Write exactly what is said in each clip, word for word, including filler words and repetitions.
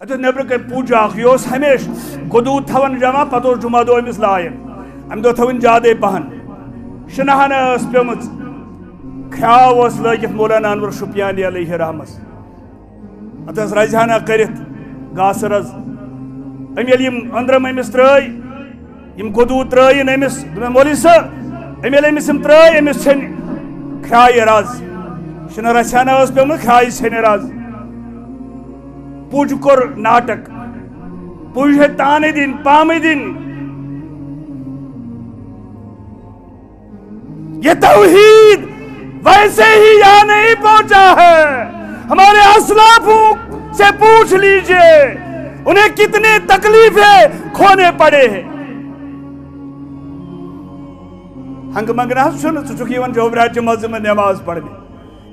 اتہِ اوس نیبرٕ کنہِ پُج اکھ، یہِ اوس ہمیشہِ گدوٗد تھاوان جمع، پتہٕ اوس جمعہ دۄہ أمِس لایان۔ امہِ دۄہ تھٲوٕن زیادے پہن۔ شِنہن ٲس پیمٕژ، کھراو اوس لٲگِتھ مولانا انور شُپیانی علیہ رحمس۔ اتھ ٲس رزِ ہنا کٔرِتھ گاسہٕ رز۔ أمۍ ییٚلہِ یِم أنٛدرم أمِس ترٲے، یِم گدوٗد ترٲیِن أمِس، دوٚپُن، "مولوی صٲب، أمۍ ییٚلہِ أمِس یِم ترٲے، أمِس ژھیٚنۍ کھرٛایہِ رز۔" شِنہٕ رژھِ ہنا ٲس پیمٕژ، کھرٛایہِ ژھیٚنہِ رز۔ پُج کوٚر ناٹک۔ پُج ہے تانہٕ دِنۍ، پامہٕ دِنۍ۔ یہ توحید ویسے ہی یہاں نہیں پہنچا ہے۔ ہمارے اسلافوں سے پوچھ لیجئے، انہیں کتنی تکلیفیں کھونے پڑے ہیں۔ ہنگہٕ منگہٕ نہ حظ چھُنہٕ، ژٕ چھُکھ یِوان جوبرا چہِ مسجدِ منٛز نماز پرنہِ۔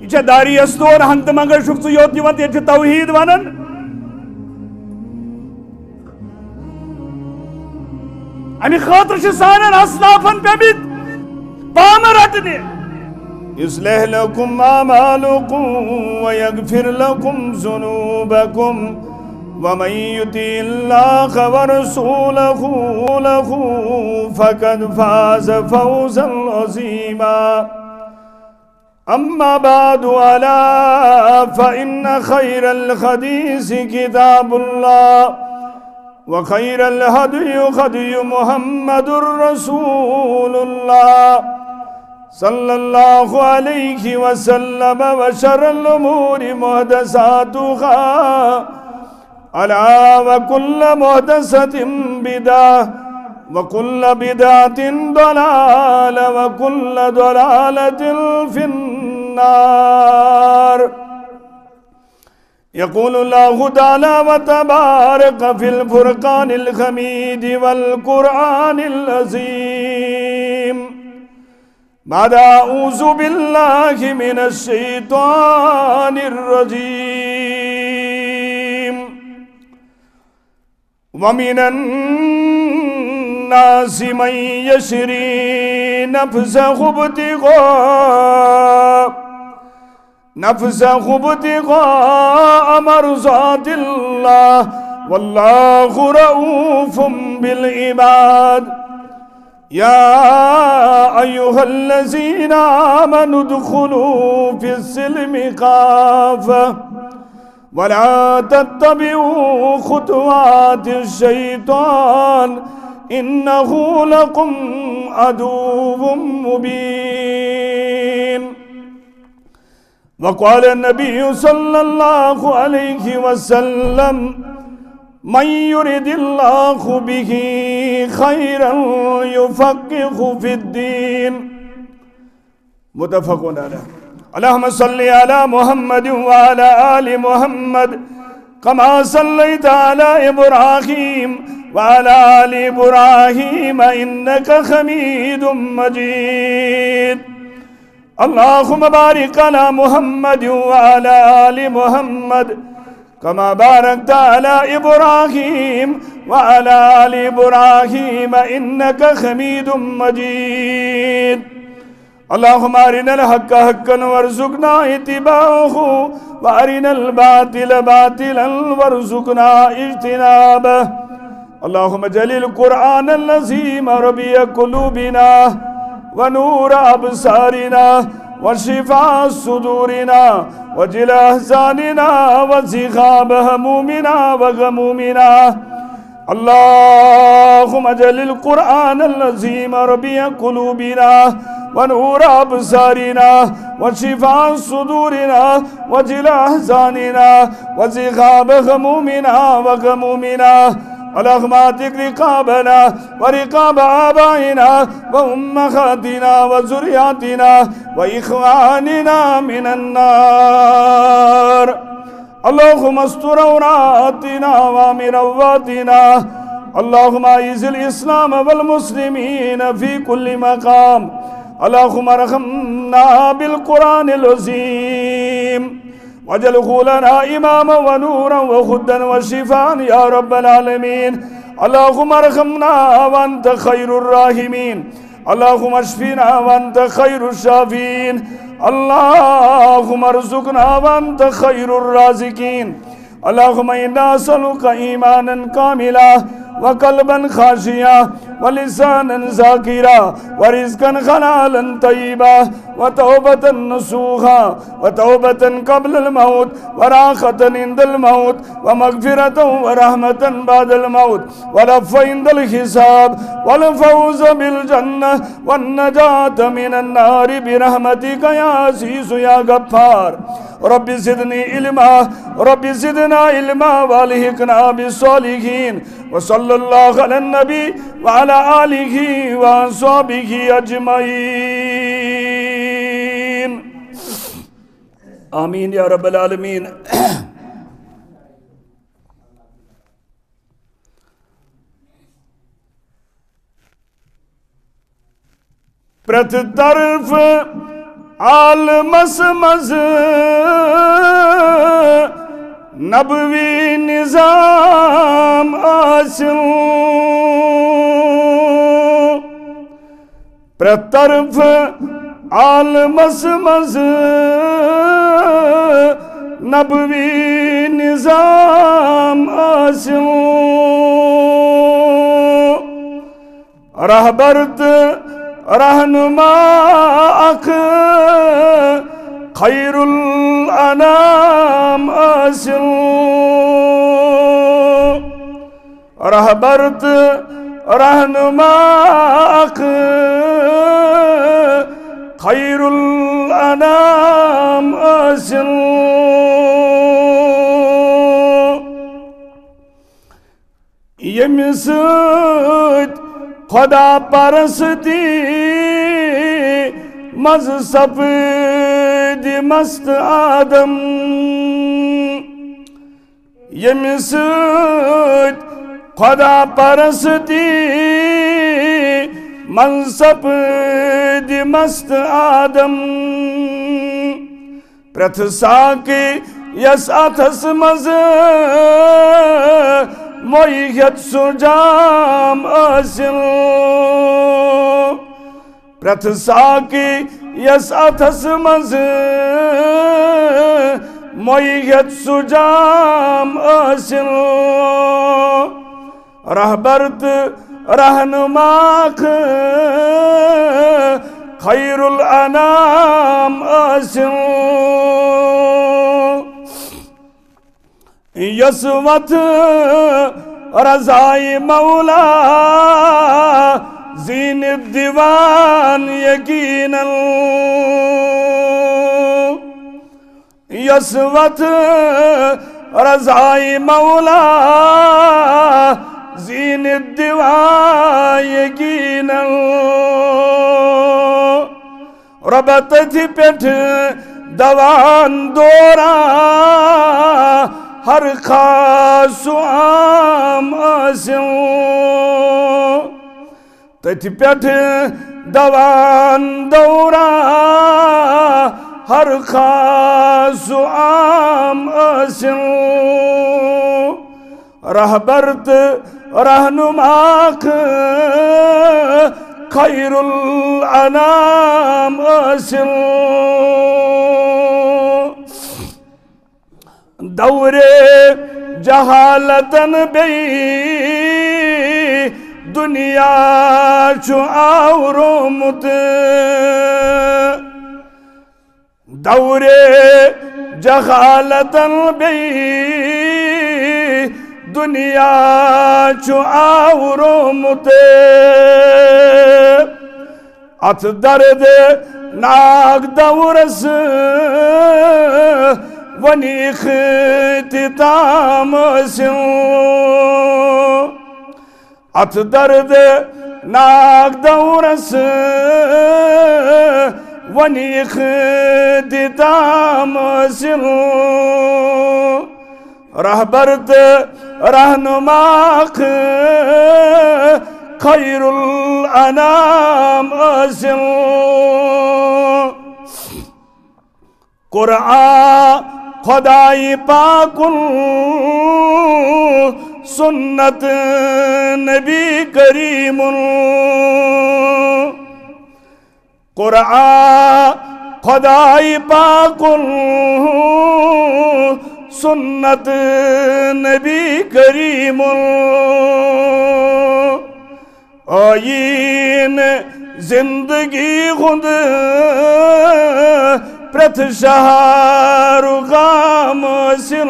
یہِ چھا داری استور، ہنگہٕ تہٕ منگہٕ چھُکھ ژٕ یوت یِوان، تہٕ ییٚتہِ چھُ توحید ونان۔ امہِ خٲطرٕ چھِ سانٮ۪ن اسلافن پیمٕتۍ پامہٕ رٹنہِ۔ يصلح لكم أعمالكم ويغفر لكم ذنوبكم ومن يطع الله ورسوله فقد فاز فوزا عظيما. أما بعد، ألا فإن خير الحديث كتاب الله، وخير الهدي هدي محمد رسول الله، صلى الله عليه وسلم، وشر الأمور محدثاتها، ألا وكل محدثة بدعة، وكل بدعة ضلالة، وكل ضلالة في النار. يقول الله تعالى وتبارك في الفرقان الحميد والقرآن العظيم، بعد أعوذ بالله من الشيطان الرجيم. ومن الناس من يشري نفسه ابتغاء، نفسه ابتغاء مرضات الله، والله رؤوف بالعباد. يا أيها الذين آمنوا ادخلوا في السلم كافة ولا تتبعوا خطوات الشيطان إنه لكم عدو مبين. وقال النبي صلى الله عليه وسلم: من يرد الله به خيرا يفقهه في الدين. متفق عليه. اللهم صل على محمد وعلى آل محمد كما صليت على إبراهيم وعلى آل إبراهيم إنك حميد مجيد. اللهم بارك على محمد وعلى آل محمد كما باركت على إبراهيم وعلى آل إبراهيم إنك حميد مجيد. اللهم أرنا الحق حقا وارزقنا اتباعه وأرنا الباطل باطلا وارزقنا اجتنابه. اللهم اجعل القرآن العظيم ربيع قلوبنا ونور أبصارنا وشفاء صدورنا وجلاء أحزاننا وذهاب همومنا وغمومنا. اللهم اجعل القرآن العظيم ربيع قلوبنا ونور أبصارنا وشفاء صدورنا وجلاء أحزاننا وذهاب همومنا وغمومنا. اللهم اعتق رقابنا ورقاب آبائنا وأمهاتنا وذرياتنا وإخواننا من النار. اللهم استر عوراتنا وآمن روعاتنا. اللهم أعز الإسلام والمسلمين في كل مقام. اللهم ارحمنا بالقرآن العظيم واجعله لنا إماما ونورا وهدى وشفاء يا رب العالمين. اللهم ارحمنا وأنت خير الراحمين. اللهم اشفنا وأنت خير الشافين. اللهم ارزقنا وأنت خير الرازقين. اللهم إنا نسألك إيمانا كاملا وقلبا خاشعا ولسانا ذاكرا ورزقا حلالا طيبا وتوبة نصوحا وتوبة قبل الموت وراحة عند الموت ومغفرة ورحمة بعد الموت ولفظ عند الحساب والفوز بالجنة والنجاة من النار برحمتك يا عزيز يا غفار. رب زدني علما، رب زدنا علما والحقنا بالصالحين. وصلى الله على النبي وعلى آله وأصحابه أجمعين. آمين يا رب العالمين. پرٛٮ۪تھ طرفہٕ عالمس منٛز نبوی نظام حٲصِل۔ پرٛٮ۪تھ طرفہٕ عالمس منٛز نبوی نظام حٲصِل۔ رہبر تہٕ رہنما اکھ خیر الانام حٲصِل۔ رہبر تہٕ رہنما اکھ خیر الانام حٲصِل۔ ییٚمہِ سۭتۍ خدا پرستی منٛز سپدِ مست آدم۔ ییٚمہِ سۭتۍ خدا پرستی منٛز سپدِ مست آدم۔ پرٛٮ۪تھ ساقی یس اتھس منٛز مویہِ ہیٚتھ سُہ جام حٲصِل۔ پرٛٮ۪تھ ساقی یس اتھس منٛز مویہِ ہیٚتھ سُہ جام حٲصِل۔ رہبر تہٕ رہنما اکھ خیر الانام حٲصِل۔ یۄس وتھ رضای مولا زیٖنِتھ دِوان یقیٖنن۔ یۄس وتھ رضای مولا زیٖنِتھ دِوان یقیٖنن۔ رۄبہ تٔتھۍ پٮ۪ٹھ دوان دوران ہر خاص سُہ عام حٲصِل۔ تٔتھۍ پٮ۪ٹھ دوان دوران ہر خاص سُہ عام حٲصِل۔ رہبر تہٕ رہنما اکھ خیر الانام حٲصِل۔ دورِ جہالتن بیٚیہِ دُنیا چھُ آورومُت۔ دورِ جہالتن بیٚیہِ دُنیا چھُ آورومُت۔ اتھ دردناک دورس وۄنۍ اختتام حٲصِل۔ اتھ دردناک دورس وۄنۍ اختتام حٲصِل۔ رہبر تہٕ رہنما اکھ خیر الانام حٲصِل۔ قرآن خدائے پاکُن، سنت نبی کریمُن۔ قرآن خدائے پاکُن، سنت نبی کریم، آیین زندگی ہند پرتھ شہر گام سن،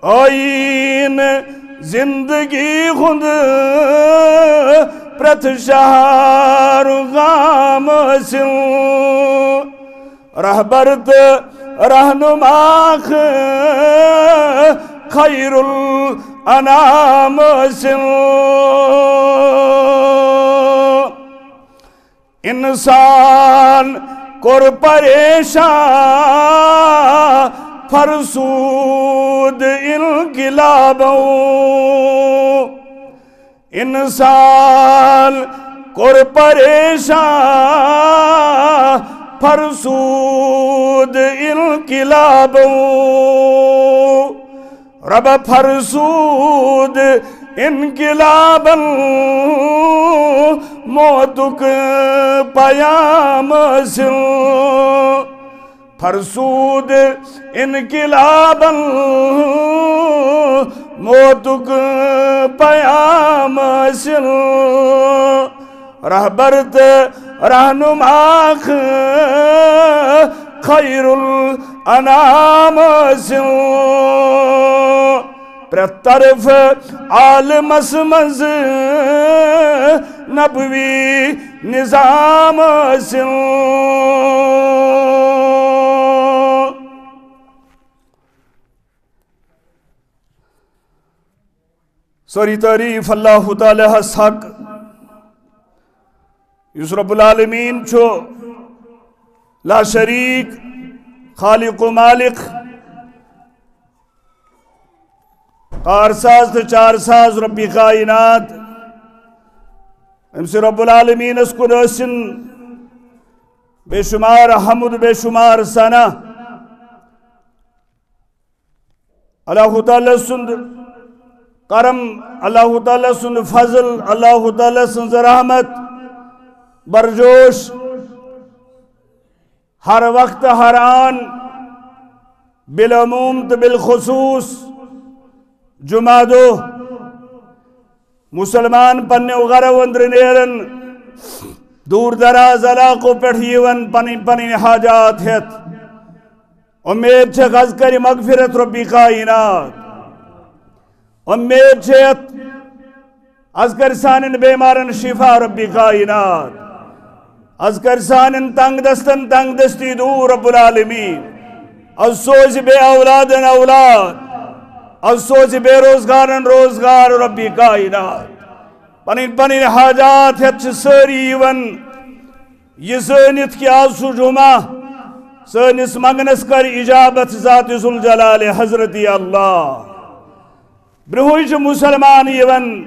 آیین زندگی ہند پرتھ شہر گام سن، رہبر تہٕ رہنما خیر الانام ٲسِن۔ انسان کوٚر پریشان فرسود انقلابو۔ انسان کوٚر پریشان فرسود انقلابو۔ رب فرسود انقلابن موتک پیام حٲصِل۔ فرسود انقلابن موتک پیام حٲصِل۔ رہبر تہٕ رہنما خیر الانام حٲصِل۔ پرٛٮ۪تھ طرف عالمس منٛز نبوی نظام حٲصِل۔ سٲری تعریٖف اللہ تعالیٰ ہس حق، یُس رب العالمین چھُ، لا شریک، خالق و مالک، کار ساز تہٕ چار ساز رب کائنات۔ أمۍ سٕے رب العالمینس کُن ٲسِن بے شمار حمد، بے شمار ثنا۔ اللہ تعالیٰ سُنٛد کرم، اللہ تعالیٰ سُنٛد فضل، اللہ تعالیٰ سٕنٛز رحمت برجوش۔ ہر وقت، ہر آن، بالعموم تہٕ بالخصوص جمعہ دۄہ مسلمان پننیو گرو أنٛدرٕ نیرن، دوٗر دراز علاقو پٮ۪ٹھ یِوان پنٕنۍ پنٕنۍ حاجات ہٮ۪تھ۔ اُمید چھکھ از کرِ مغفرت رب کائنات۔ اُمید چھےٚ از کرِ سانٮ۪ن بیمارن شفا رب کائنات۔ از کرِ سانٮ۪ن تنگ دستن تنگ دستی دوٗر رب العالمین۔ از سوزِ بے اولادن اولاد۔ از سوزِ بے روزگارن روزگار رب کائنات۔ پنٕنۍ پنٕنۍ حاجات ہٮ۪تھ چھِ سٲری یِوان یہِ زٲنِتھ کہِ آز چھُ جمعہ، سٲنِس منگنس کرِ اجابت ذات ذوالجلال حضرت اللہ۔ برٛونٛہٕے چھِ مسلمان یِوان،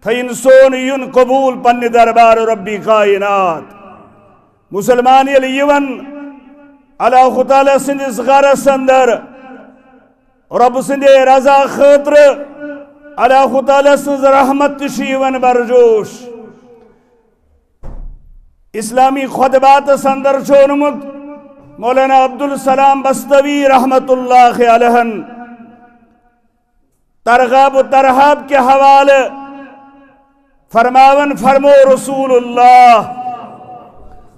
تھٲیِن سون یُن قبول پننہِ دربار رب کائنات۔ مسلمان ییٚلہِ یِوان اللہ تعالیٰ سٕنٛدِس گرس اندر، رب سٕنٛدِ رضا خٲطرٕ، اللہ تعالیٰ سٕنٛز رحمت تہِ چھِ یِوان برجوش۔ اسلامی خطباتس اندر چھُ اوٚنمُت مولانا عبدالسلام بستوی رحمت اللہ علیہن ترغاب و ترہاب کہِ حوالہٕ فرماوان، فرمو رسول اللہ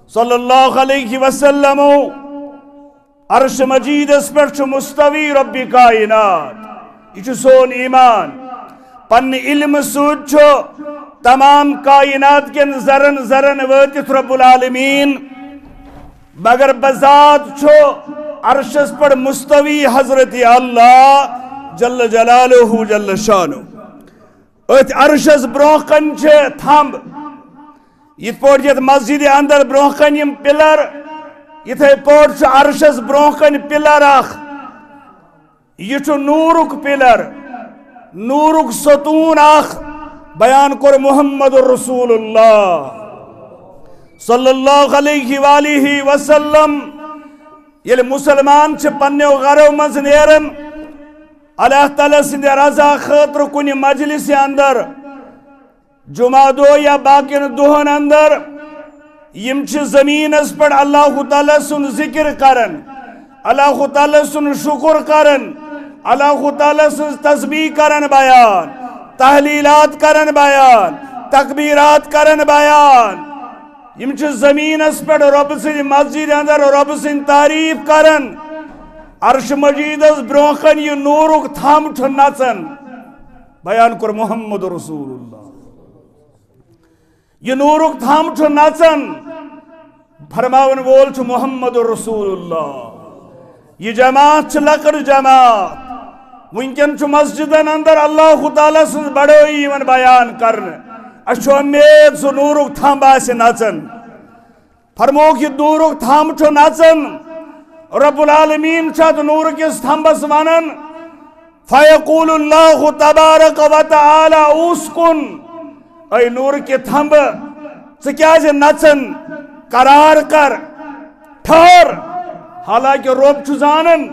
صلی اللہ علیہ وسلم، عرش مجیدس پٮ۪ٹھ چھُ مستوی رب کائنات۔ یہِ چھُ سون ایمان۔ پننہِ علمہٕ سۭتۍ چھُ تمام کائنات کٮ۪ن ذرن ذرن وٲتِتھ رب العالمین، مگر بذات چھُ عرشس پٮ۪ٹھ مستوی حضرت اللہ جل جلالہ جل شانہ۔ أتھۍ عرشس برونٛہہ کنہِ چھِ تھمب۔ یِتھ پٲٹھۍ یتھ مسجدِ اندر برونٛہہ کنہِ یِم پلر، یِتھے پٲٹھۍ چھُ عرشس برونٛہہ کنہِ پلر اکھ۔ یہِ چھُ نوٗرُک پلر، نوٗرُک ستوٗن اکھ۔ بیان کوٚر محمد رسول اللہ صلی اللہ علیہ وآلہ وسلم۔ ییٚلہِ مسلمان چھِ پننیو گرو منٛز نیران اللہ تعالیٰ سٕنٛدِ رضا خٲطرٕ کُنہِ مجلسہِ اندر، جمعہ دۄہ یا باقین دۄہن اندر، یِم چھِ زمینس پٮ۪ٹھ اللہ تعالیٰ سُنٛد ذکر کران، اللہ تعالیٰ سُنٛد شُکُر کران، اللہ تعالیٰ سٕنٛز تسبیح کران بیان، تحلیلات کران بیان، تکبیرات کران بیان۔ یِم چھِ زٔمیٖنَس پٮ۪ٹھ رۄبہٕ سٕنٛدِ مسجدِ اندر رۄبہٕ سٕنٛدِ تعریٖف کران۔ عرش مجیدس برونٛہہ کنہِ یہِ نوٗرُک تھم چھُ نژان۔ بیان کوٚر محمد رسول اللہ۔ یہِ نوٗرُک تھم چھُ نژان، فرماون وول چھُ محمد رسول اللہ۔ یہِ جماعت چھِ لۄکٕٹ جماعت۔ وٕنکٮ۪ن چھُ مسجدن اندر اللہ تعالیٰ سٕنٛز بڑٲیی یِوان بیان کرنہٕ۔ اَسہِ چھُ اُمید سُہ نوٗرُک تھم آسہِ نژان۔ فرمووُکھ، یہِ نوٗرُک تھم چھُ نژان۔ رب العالمین چھُ اتھ نوٗر کِس تھمبس ونان، فیقول اللہ تبارک و تعالیٰ، اسکن، اے نوٗر کہِ تھمبہٕ، ژٕ کیازِ نژان؟ قرار کر، ٹھہر۔ حالانکہ رب چھُ زانان،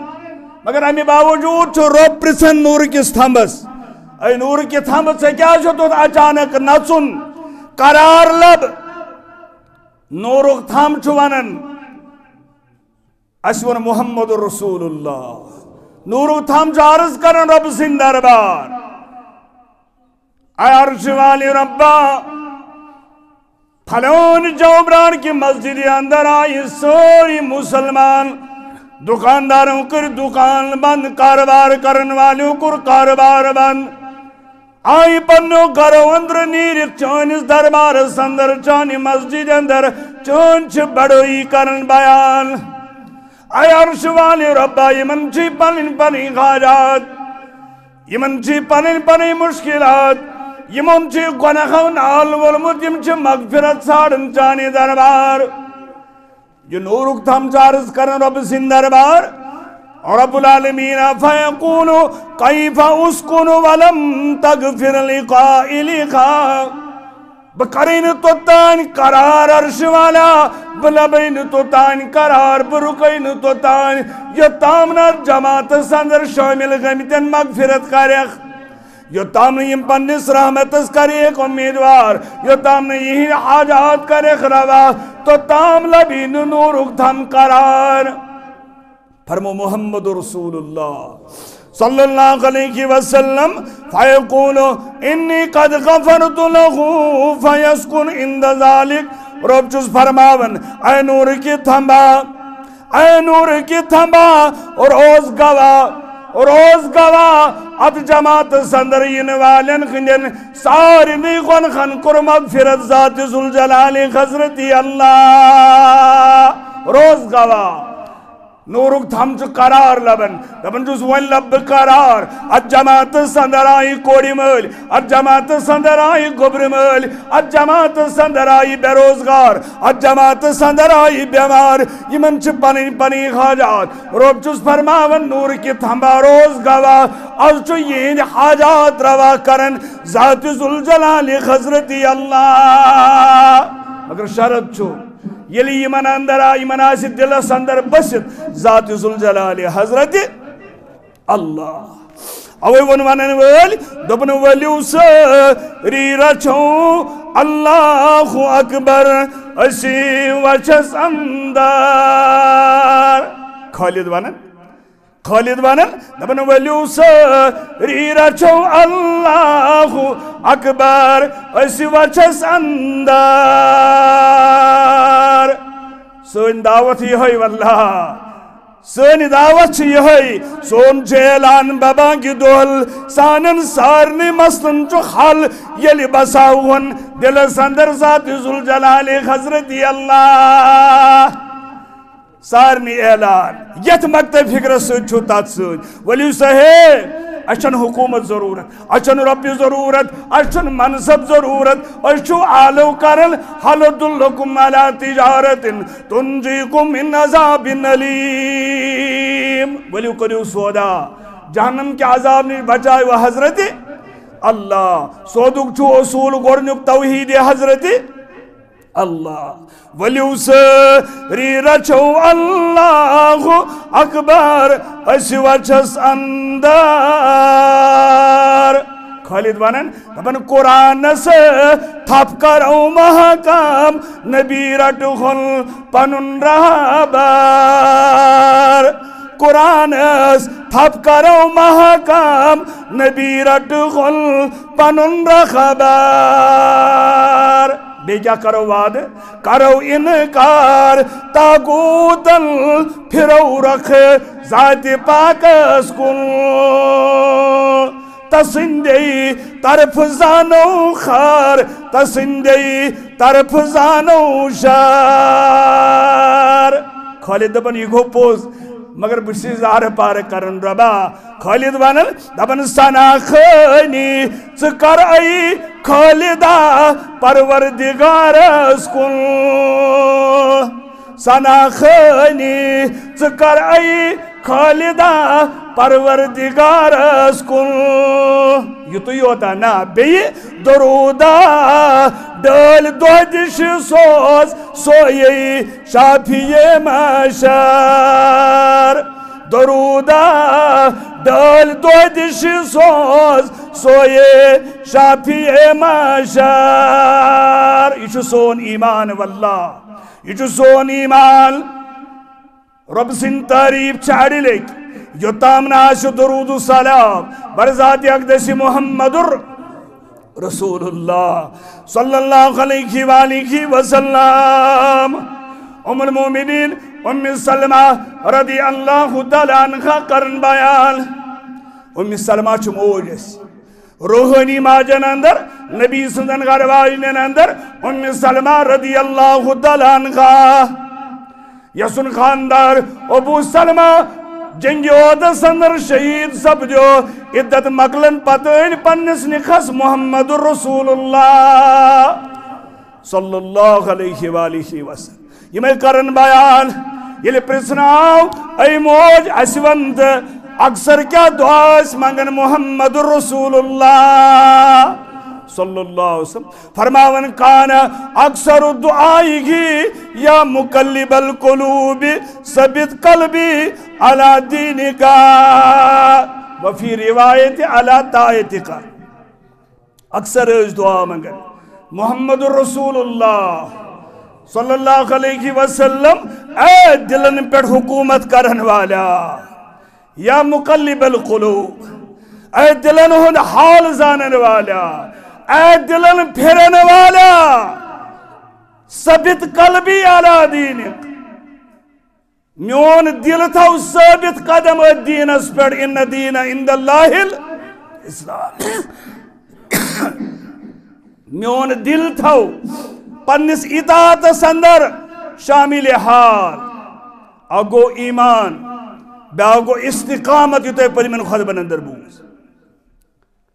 مگر امہِ باوجود چھُ رب پرژھان نوٗر کِس تھمبس، اے نوٗر کہِ تھمبہٕ، ژےٚ کیازِ چھُ توٚت اچانک نژُن؟ قرار لب۔ نوٗرُک تھم چھُ ونان، اسہِ ووٚن محمد رسول اللہ۔ نوٗرُک تھم چھُ عرض کران رۄبہٕ سٕنٛدِ دربار، اے عرش والہِ رۄبا، پھلٲنۍ چوبران کہِ مسجدِ اندر آیہِ سٲری مسلمان، دُکاندارو کٔرۍ دُکان بنٛد، کارٕبار کرن والیو کوٚر کارٕبار بنٛد۔ آیہِ پننیو گرو اندرٕ نیٖرِتھ چٲنِس دربارس اندر، چانہِ مسجد اندر، چٲنۍ چھِ بڑٲیی کران بیان۔ اے عرش والہِ رۄبا، یِمن چھِ پنٕنۍ پنٕنۍ حاجات، یِمن چھِ پنٕنۍ پنٕنۍ مشکلات، یِمن چھِ گۄناہو نال وولمُت، یِم چھِ مغفرت ژھانڈان چانہِ دربار۔ یہِ نوٗرُک تھم چھُ عرض کران رۄبہٕ سٕنٛدِ دربار۔ رب العالمین فیقول، کیف اسکن ولم تغفر لقائلک؟ بہٕ کرے نہٕ توٚتام قرار عرش والا، بہٕ لبے نہٕ توٚتام قرار، بہٕ رُکے نہٕ توٚتام، یوٚتام نہٕ جماعتس اندر شٲمِل گٔمتٮ۪ن مغفرت کرکھ۔ یوٚتام نہٕ یِم پننِس رحمتس کریکھ امیدوار، یوٚتام نہٕ یِہِنٛدۍ حاجات کریکھ روا، توٚتام لبی نہٕ نوٗرُک تھم قرار۔ فرمو محمد رسول اللہ صلی اللہ علیہ وسلم، فیقول انی قد غفرت لہ فیسکن عند ذالک۔ رب چھُس فرماوان، اے نوٗر کہِ تھمبا، اے نوٗر کہِ تھمبا، روز گواہ، روز گواہ، اتھ جماعتس اندر یِنہٕ والٮ۪ن ہٕنٛدٮ۪ن سارنٕے گۄنہن کوٚر مغفرت ذات ذوالجلال حضرت اللہ۔ روز گواہ، نوٗرُک تھم چھُ قرار لبان، دپان چھُس، وۄنۍ لبہٕ بہٕ قرار۔ اتھ جماعتس اندر آیہِ کورِ مٲلۍ، اتھ جماعتس اندر آیہِ گوٚبرِ مٲلۍ، اتھ جماعتس اندر آیہِ بے روزگار، اتھ جماعتس اندر آیہِ بٮ۪مار، یِمن چھِ پنٕنۍ پنٕنۍ حاجات۔ رب چھُس فرماوان، نوٗر کہِ تھمبا، روز گواہ، از چھُ یِہِنٛدۍ حاجات روا کران ذات ذوالجلال حضرت اللہ۔ مگر شرط چھُ، ییٚلہِ یِمن اندر آ-، یِمن آسہِ دِلس اندر بٔسِتھ ذات ذوالجلال حضرت اللہ۔ اوے ووٚن ونن وٲلۍ، دوٚپُن، ؤلِو سٲری رچھو اللہ اکبر أسی وچھس اندر۔ خالد ونان، خالد ونان، دپان، ؤلِو سٲری رچھو اللہ اکبر أسی وچھس اندر۔ سٲنۍ دعوت یِہوٚے واللہ۔ سٲنۍ دعوت چھِ یِہوٚے، سون چھُ اعلان بابا کہِ دۄل، سانٮ۪ن سارنٕے مسلن چھُ حل، ییٚلہِ بساوہون دِلس اندر ذات ذوالجلال حضرت اللہ۔ سارنٕے اعلان، یتھ مکتب فکرس سۭتۍ چھُ تتھ سۭتۍ۔ ؤلِو سا ہے، اسہِ چھنہٕ حکومت ضروٗرت، اسہِ چھنہٕ رۄپیہِ ضروٗرت، اسہِ چھُنہٕ منصب ضروٗرت، أسۍ چھِو آلو کران، حل ادلکم علی تجارت تنجیکم من عذاب الیم۔ ؤلِو کٔرِو سودا، جہنم کہِ عذاب نِش بچایو حضرت اللہ۔ سودُک چھُ اصوٗل گۄڈٕنیُک توحید حضرت اللہ۔ ؤلِو سٲری رچھو اللہ اکبر أسۍ وچھس اندر۔ خالد ونان، دپان، قرآنس تھپھ کرو محکم، نبی رٹہون پنُن رہبر۔ قرآنس تھپ کرو محکم، نبی رٹہُن پنُن رخبر۔ بیٚیہِ کیٛاہ کرو وعدٕ؟ کرو انکار طاغوتن، پھرو رخ ذاتِ پاکس کُن۔ تسندے طرف زانو خار، تسندے طرف زانو شار۔ خالد دپان، یہِ گوٚو پوٚز، مگر بہٕ چھُس زارٕ پارٕ کران رۄبا۔ خالد ونان، دپان، ثنا خٲنی ژٕ کر اے خالدا پروردگارس کُن۔ ثنا خٲنی ژٕ کر اے خالدا پروردگارس کُن۔ یُتُے یوتا نہ، بیٚیہِ درودہ ڈٲلۍ دۄدِش سوز، سویے شافی محشر۔ درودہ ڈٲلۍ دۄدِش سوز، سویے شافی محشر۔ یہِ چھُ سون ایمان واللہ، یہِ چھُ سون ایمان۔ رۄب سٕنٛدۍ تعریٖف چھِ اَڑِ لیٚکھۍ، یوٚتام نہٕ آسہِ درود و سلام بر ذات اقدس محمد رسول اللہ صلی اللہ علیہ وآلہ وسلم۔ ام المومنین ام سلمہ رضی اللہ تعالیٰ عنہا کرن بیان۔ ام سلمہ چھِ موج اَسہِ، روحٲنی ماجن اندر، نبی سٕنٛزن گھر واجنٮ۪ن اندر، ام سلمہ رضی اللہ تعالیٰ عنہا، یسُن خاندار ابو سلمہ جنگِ احدس اندر شہید سپدیو۔ عدت مۄکلن پتہٕ أنۍ پننِس نِکھس محمد رسول اللہ صلی اللہ علیہ وآلہ وسلم۔ یِمے کرن بیان، ییٚلہِ پرژھنہٕ آو، اے موج، اسہِ ون تہٕ اکثر کیٛاہ دعا ٲسۍ منگان محمد رسول اللہ صلی اللہ علیہ وسلم؟ فرماوان، کان اکثر دعائه یا مقلب القلوب ثبت قلبی علی دینک، وفی روایت علی طاعتک۔ اکثر ٲسۍ دعا منگان، محمد رسول اللہ صلی اللہ علیہ وسلم، اے دلن پٮ۪ٹھ حکومت کرن والا، یا مقلب القلوب، اے دلن ہُنٛد حال زانن والا، اے دلن پھرن والا، ثبت قلبی علی دینک۔ میون دل تھاو ثابت قدم أتھۍ دینس پٮ۪ٹھ، ان دین عند اللہ الاسلام۔ میون دل تھاو پننِس اطاعتس اندر شامل حال۔ اکھ گوٚو ایمان، بیٛاکھ گوٚو استقامت، یہِ تۄہہِ پٔتمٮ۪ن خطبن اندر بوٗز۔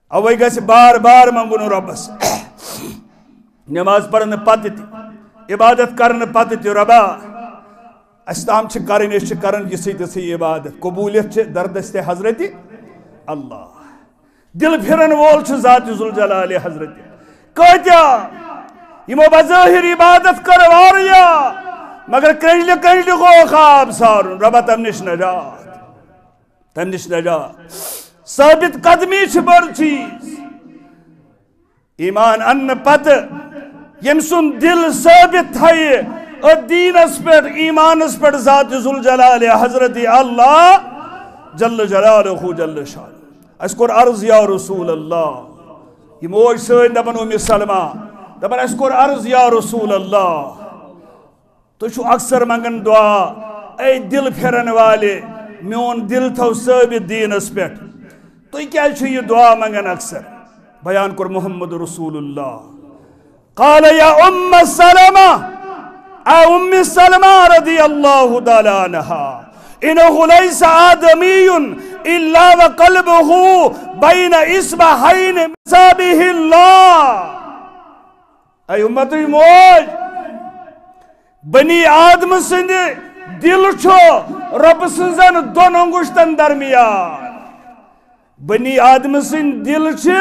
اوے گژھِ بار بار منگُن رۄبس۔ نماز پرنہٕ پتہٕ تہِ، عبادت کرنہٕ پتہٕ تہِ، رۄبا، اسہِ تام چھِ کرٕنۍ، أسۍ چھِ کران یِژھٕے تِژھٕے عبادت۔ قبولیت چھِ در دستِ حضرت اللہ۔ دل پھرن وول چھُ ذات ذوالجلال حضرت۔ کٲتیٛاہ یِمو بظٲہر عبادت کٔر واریاہ، مگر کرٛنٛجلہِ کرٛنٛجلہِ گوٚو خواب سارُن، رۄبا تَمہِ نِش نجات۔ تَمہِ نِش نجات۔ ثٲبت قدمی چھِ بٔڑ چیٖز۔ ایمان اَننہٕ پتہٕ ییٚمۍ سُنٛد دِل ثٲبت تھایہِ أتھۍ دیٖنَس پٮ۪ٹھ، ایمانَس پٮ۪ٹھ، ذاتِ ذوالجلالِ حضرتِ اللہ جل جلالہ جل شانہ۔ اَسہِ کوٚر عرض، یا رسول اللہ، یہِ موج سٲنۍ دَپان اُمِ سلمہ، دَپان، اَسہِ کوٚر عرض، یا رسول اللہ، تُہۍ چھِو اکثر منگان دعا، اے دل پھرن والے، میون دل تھاو ثٲبت دیٖنَس پٮ۪ٹھ۔ تُہۍ کیٛازِ چھِو یہِ دعا منگان اکثر؟ بیان کوٚر محمد رسول اللہ۔ قال یا ام سلمہ، اے ام سلمہ رضی اللہ تعالی عنہا، انہ لیس آدمی الا وقلبہ بین اصبعین من اصابع اللہ۔ اے امتٕچ موج، بنی آدم سٕنٛدِ دِل چھُ رۄبہٕ سٕنٛزن دۄن انگشتن درمیان۔ بنی آدم سٕنٛدۍ دِل چھِ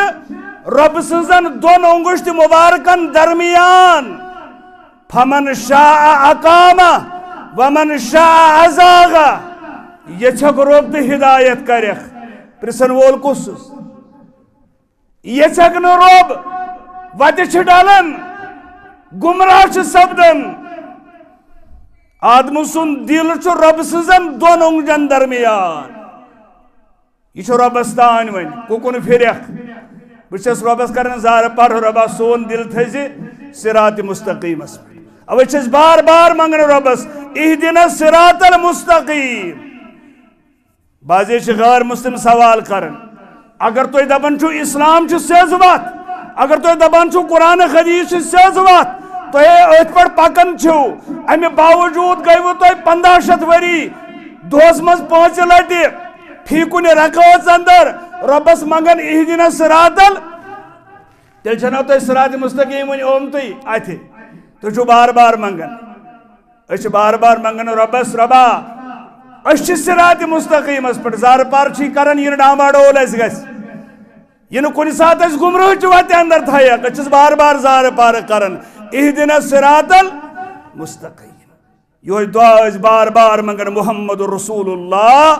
رۄبہٕ سٕنٛزن دۄن انگشتِ مبارکن درمیان۔ فمن شاء اقامہ ومن شاء ازاغہ۔ یژھکھ رۄب تہٕ ہدایت کرکھ۔ پرژھن وول کُس چھُس؟ یژھکھ نہٕ رۄب، وتہِ چھِ ڈلان، گمراہ چھِ سپدان۔ آدمہٕ سُنٛد دِل چھُ رۄبہٕ سٕنٛزن دۄن اونٛگجن درمیان۔ یہِ چھُ رۄبس تانۍ وۄنۍ، کُکُن پھِرکھ۔ بہٕ چھَس رۄبس کران زارٕ پار، رۄبا سون دِل تھٲیزِ صراط مستقیٖمس پٮ۪ٹھ۔ اوے چھِ أسۍ بار بار منٛگان رۄبس، اہدنا الصراط المستقیم۔ بعضے چھِ غٲر مسلم سوال کران۔ اگر تُہۍ دپان چھِو اسلام چھُ سیٚز وتھ، اگر تُہۍ دپان چھِو قرآن حدیث چھِ سیٚز وتھ، تُہۍ أتھۍ پٮ۪ٹھ پکان چھِو، امہِ باوجود گٔیوٕ تۄہہِ پنٛداہ شیٚتھ ؤری دۄہس منٛز پانٛژِ لٹہِ فی کُنہِ رکٲژ اندر رۄبس منٛگان اہدنا الصراط ال-، تیٚلہِ چھَنہ تۄہہِ صراط مستقیم وۄنۍ آمتُے اتھِ، تُہۍ چھِو بار بار منٛگان۔ أسۍ چھِ بار بار منٛگان رۄبس، رۄبا، أسۍ چھِ صراط مستقیمس پٮ۪ٹھ، زارٕ پار چھِ کران، یہِ نہٕ ڈامباڈول اَسہِ گژھِ، یہِ نہٕ کُنہِ ساتہٕ اَسہِ گمراہٕچ وتہِ اندر تھایکھ۔ أسۍ چھِس بار بار زارٕ پار کران، اہدنا الصراط المستقیم۔ یِہوٚے دعا ٲسۍ بار بار منٛگان، محمد رسول اللہ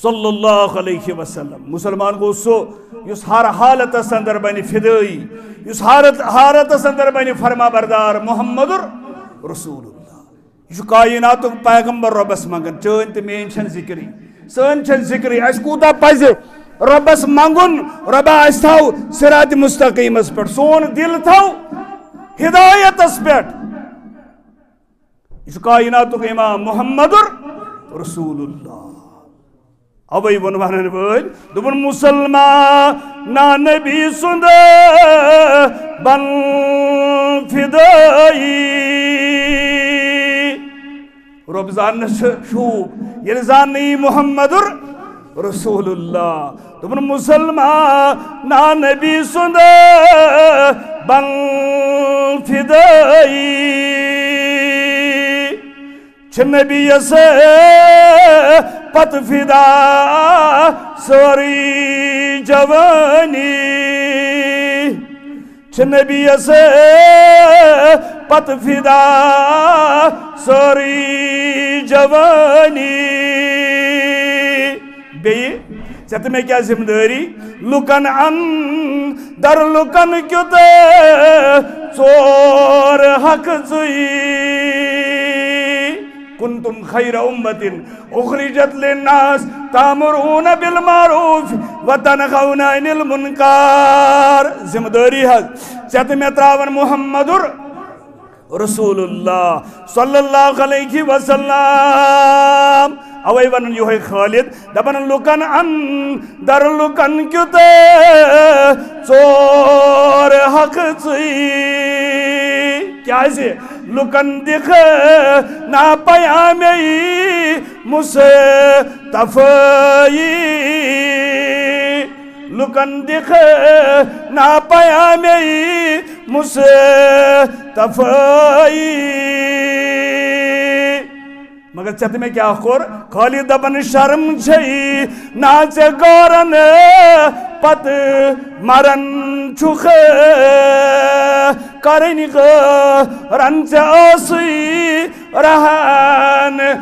صلی اللہ علیہ وسلم۔ مسلمان گوٚو سُہ یُس ہر حالتس اندر بنہِ فدٲیی، یُس حالت، حالتس اندر بنہِ فرما بردار، محمد رسول اللہ۔ یہِ چھُ کائناتُک پیغمبر رۄبس منٛگان، چٲنۍ تہٕ میٲنۍ چھَنہٕ ذِکرٕے، سٲنۍ چھَنہٕ ذِکرٕے۔ اَسہِ کوٗتاہ پزِ رۄبس منٛگُن، رۄبا اَسہِ تھاو صراط مستقیمس پٮ۪ٹھ، سون دِل تھاو ہدایتس پٮ۪ٹھ۔ یہِ چھُ کائناتُک امام محمد رسول اللہ۔ اوے ووٚن ونن وٲلۍ، دوٚپُن، مسلمان نا نبی سُنٛد بن فدٲیی۔ رۄب زاننس چھُ شوٗب، ییٚلہِ زاننہٕ یی محمد رسول اللہ۔ دوٚپُن، مسلمان نا نبی سُنٛد بن فدٲیی۔ چھِ نبی یس پتہٕ فدا سٲرٕے جوٲنی۔ چھِ نبی یس پتہٕ فدا سٲرٕے جوٲنی۔ بیٚیہِ ژےٚ تہٕ مےٚ کیٛاہ ذمہٕ دٲری؟ لُکن اندر لُکن کیُت ژور حق ژٕے۔ کنتم خیر امة اخرجت للناس تأمرون بالمعروف وتنهون عن المنکر۔ ذمہٕ دٲری حظ، ژےٚ تہٕ مےٚ ترٛاوان محمد رسول اللہ صلی اللہ علیہ وسلم۔ اوے ونان یہوے خالد، دپان لُکن اندر لُکن کیُت ژور حق ژٕے۔ کیازِ؟ لُکن دِکھ نا پیامے مصطفیٰ۔ لُکن دِکھ نا پیامے مصطفیٰ۔ مگر ژےٚ تہٕ مےٚ کیٛاہ کوٚر؟ خٲلی دَپان شرم چھے نا ژےٚ غٲرن، پتہٕ مران چھُکھ کرٕنۍ غٲرن، ژےٚ ٲسٕے رہنمٲیی۔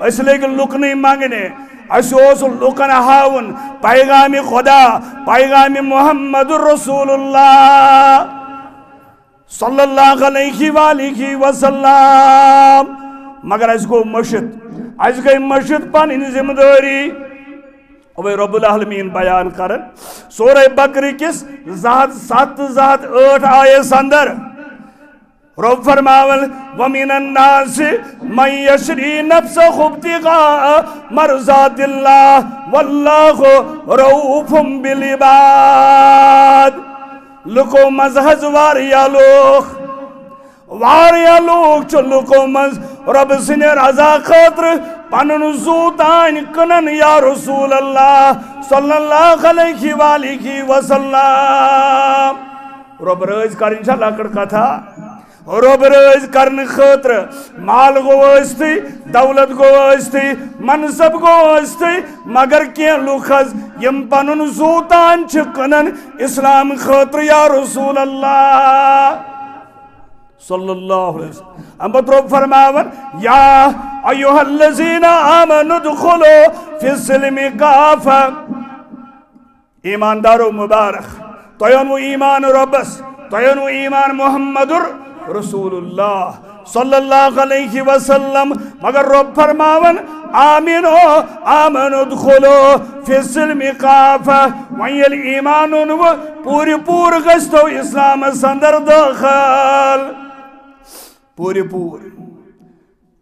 أسۍ لٔگۍ لُکنٕے منٛگنہِ، اَسہِ اوس لُکن ہاوُن پیغام خدا، پیغام محمد رسول اللہ صلی اللہ علیہ وآلہ وسلم۔ مگر اَسہِ گوٚو مٔشِتھ، اَسہِ گٔے مٔشِتھ پنٕنۍ ذمہٕ دٲری۔ اوے رب العالمین بیان کرن سورہ بقرہ کِس زٕ ہتھ ستھ تہٕ زٕ ہتھ ٲٹھ آیس اندر۔ رب فرماون، وَمِنَ النَّاسِ مَن يَشْرِي نَفْسَهُ ابْتِغَاءَ مَرْضَاتِ اللَّهِ وَاللَّهُ رَءُوفٌ بِالْعِبَادِ۔ لُکو منٛز حظ واریاہ لوٗکھ، واریاہ لوٗکھ چھِ لُکو منٛز رۄبہٕ سٕنٛدِ رضا خٲطرٕ پنُن زُو تانۍ کٕنان، یا رسول اللہ صلی اللہ علیہ وآلہ وسلم۔ رۄب رٲضۍ کرٕنۍ چھا لۄکٕٹ کتھا؟ رۄب رٲضۍ کرنہٕ خٲطرٕ مال گوٚو ٲسۍتھٕے، دولت گوٚو ٲسۍتھٕے، منصب گوٚو ٲسۍتھٕے، مگر کینٛہہ لُکھ حظ یِم پنُن زُو تان چھِ کٕنان اسلام خٲطرٕ، یا رسول اللہ صلی اللہ علیہ وسلم۔ اَمہِ پتہٕ رۄب فرماوان، یا ایھا الذین آمنوا ادخلوا فی السلم کافہ۔ ایماندارو مبارک، تۄہہِ اوٚنوُ ایمان رۄبس، تۄہہِ اوٚنوُ ایمان محمد رسول اللہ صلی اللہ علیہ وسلم، مگر رۄب فرماوان، آمنو، آمنو، ادخلوا فی السلم کافہ۔ وۄنۍ ییٚلہِ ایمان اوٚنوُ، پوٗرٕ پوٗرٕ گٔژھتو اسلامس اندر دٲخل۔ پوٗرٕ پوٗرٕ۔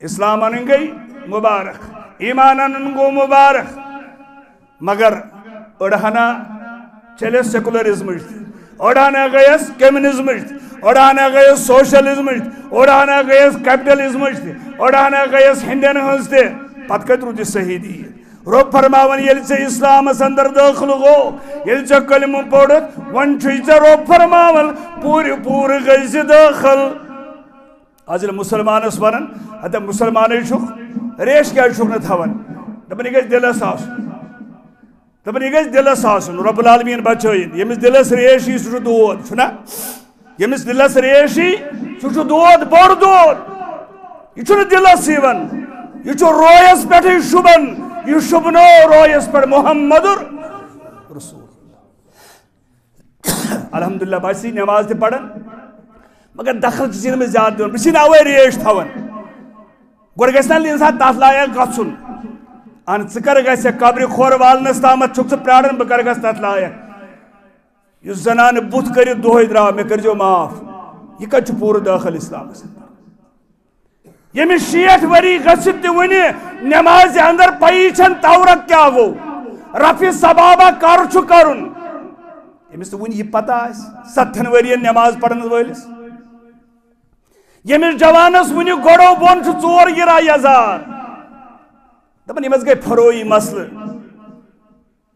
اسلام انٕنۍ گٔے مبارک، ایمان انُن گوٚو مبارک، مگر أڑہنا چلٮ۪س سیکولرزمٕچ تہِ، أڑہنا گٔیَس کمیونزمٕچ تہِ، أڑہنا گٔیَس سوشلزمٕچ تہِ، أڑہنا گٔیَس کیپٹلزمٕچ تہِ، أڑہنا گٔیَس ہندٮ۪ن ہٕنٛز تہِ۔ پتہٕ کتہِ روٗد یہِ صحیح دین؟ رۄب فرماوان، ییٚلہِ ژےٚ اسلامس اندر دٲخل گوٚو، ییٚلہِ ژےٚ کلمہٕ پوٚرُتھ، وۄنۍ چھُے ژےٚ رۄب فرماوان، پوٗرٕ پوٗرٕ گٔژھۍ زِ دٲخل۔ از ییٚلہِ مُسلمانس ونان، ہتا مُسلمانٕے چھُکھ، ریش کیازِ چھُکھ نہٕ تھاوان؟ دپان، یہِ گژھِ دِلس آسُن۔ دپان، یہِ گژھِ دِلس آسُن، رب العالمین بچٲیِن۔ ییٚمِس دِلس ریش یی، سُہ چھُ دود، چھُنا؟ ییٚمِس دِلس ریش یی، سُہ چھُ دود، بوٚڑ دود۔ یہِ چھُنہٕ دِلس یِوان، یہِ چھُ رویس پٮ۪ٹھٕے شوٗبان۔ یہِ شوٗبنو رویس پٮ۪ٹھ محمد رسول۔ الحمدللہ، بہٕ چھُس نٮ۪ماز تہِ پران، مگر دخل چھُس نہٕ بہٕ زیادٕ دِوان، بہٕ چھُس نہٕ اَوَے ریش تھاوان۔ گۄڈٕ گژھِ نا اِنسان تَتھ لایق گژھُن۔ اَہَن، ژٕ کر گژھکھ قبرِ کھۄر والنَس تامَتھ چھُکھ ژٕ پرٛاران، بہٕ کر گژھٕ تَتھ لایق؟ یُس زنانہٕ بُتھ کٔرِتھ دۄہَے درٛاو، مےٚ کٔرۍزیو معاف، یہِ کَتہِ چھُ پوٗرٕ دٲخل اِسلامَس اندر؟ ییٚمِس شیٹھ ؤری گٔژھِتھ تہِ وُنہِ نٮ۪مازِ اندر پَیی چھَنہٕ تورک کیٛاہ گوٚو، رفع سبابہ کر چھُ کرُن، ییٚمِس نہٕ وُنہِ یہِ پتہ آسہِ، ستتھن ؤرین نٮ۪ماز پرنس وٲلِس، ییٚمِس جوانس وُنہِ گۄڈو بۄن چھُ ژور گِرا یزار، دپان، یِم حظ گٔے فروعی مسلہٕ۔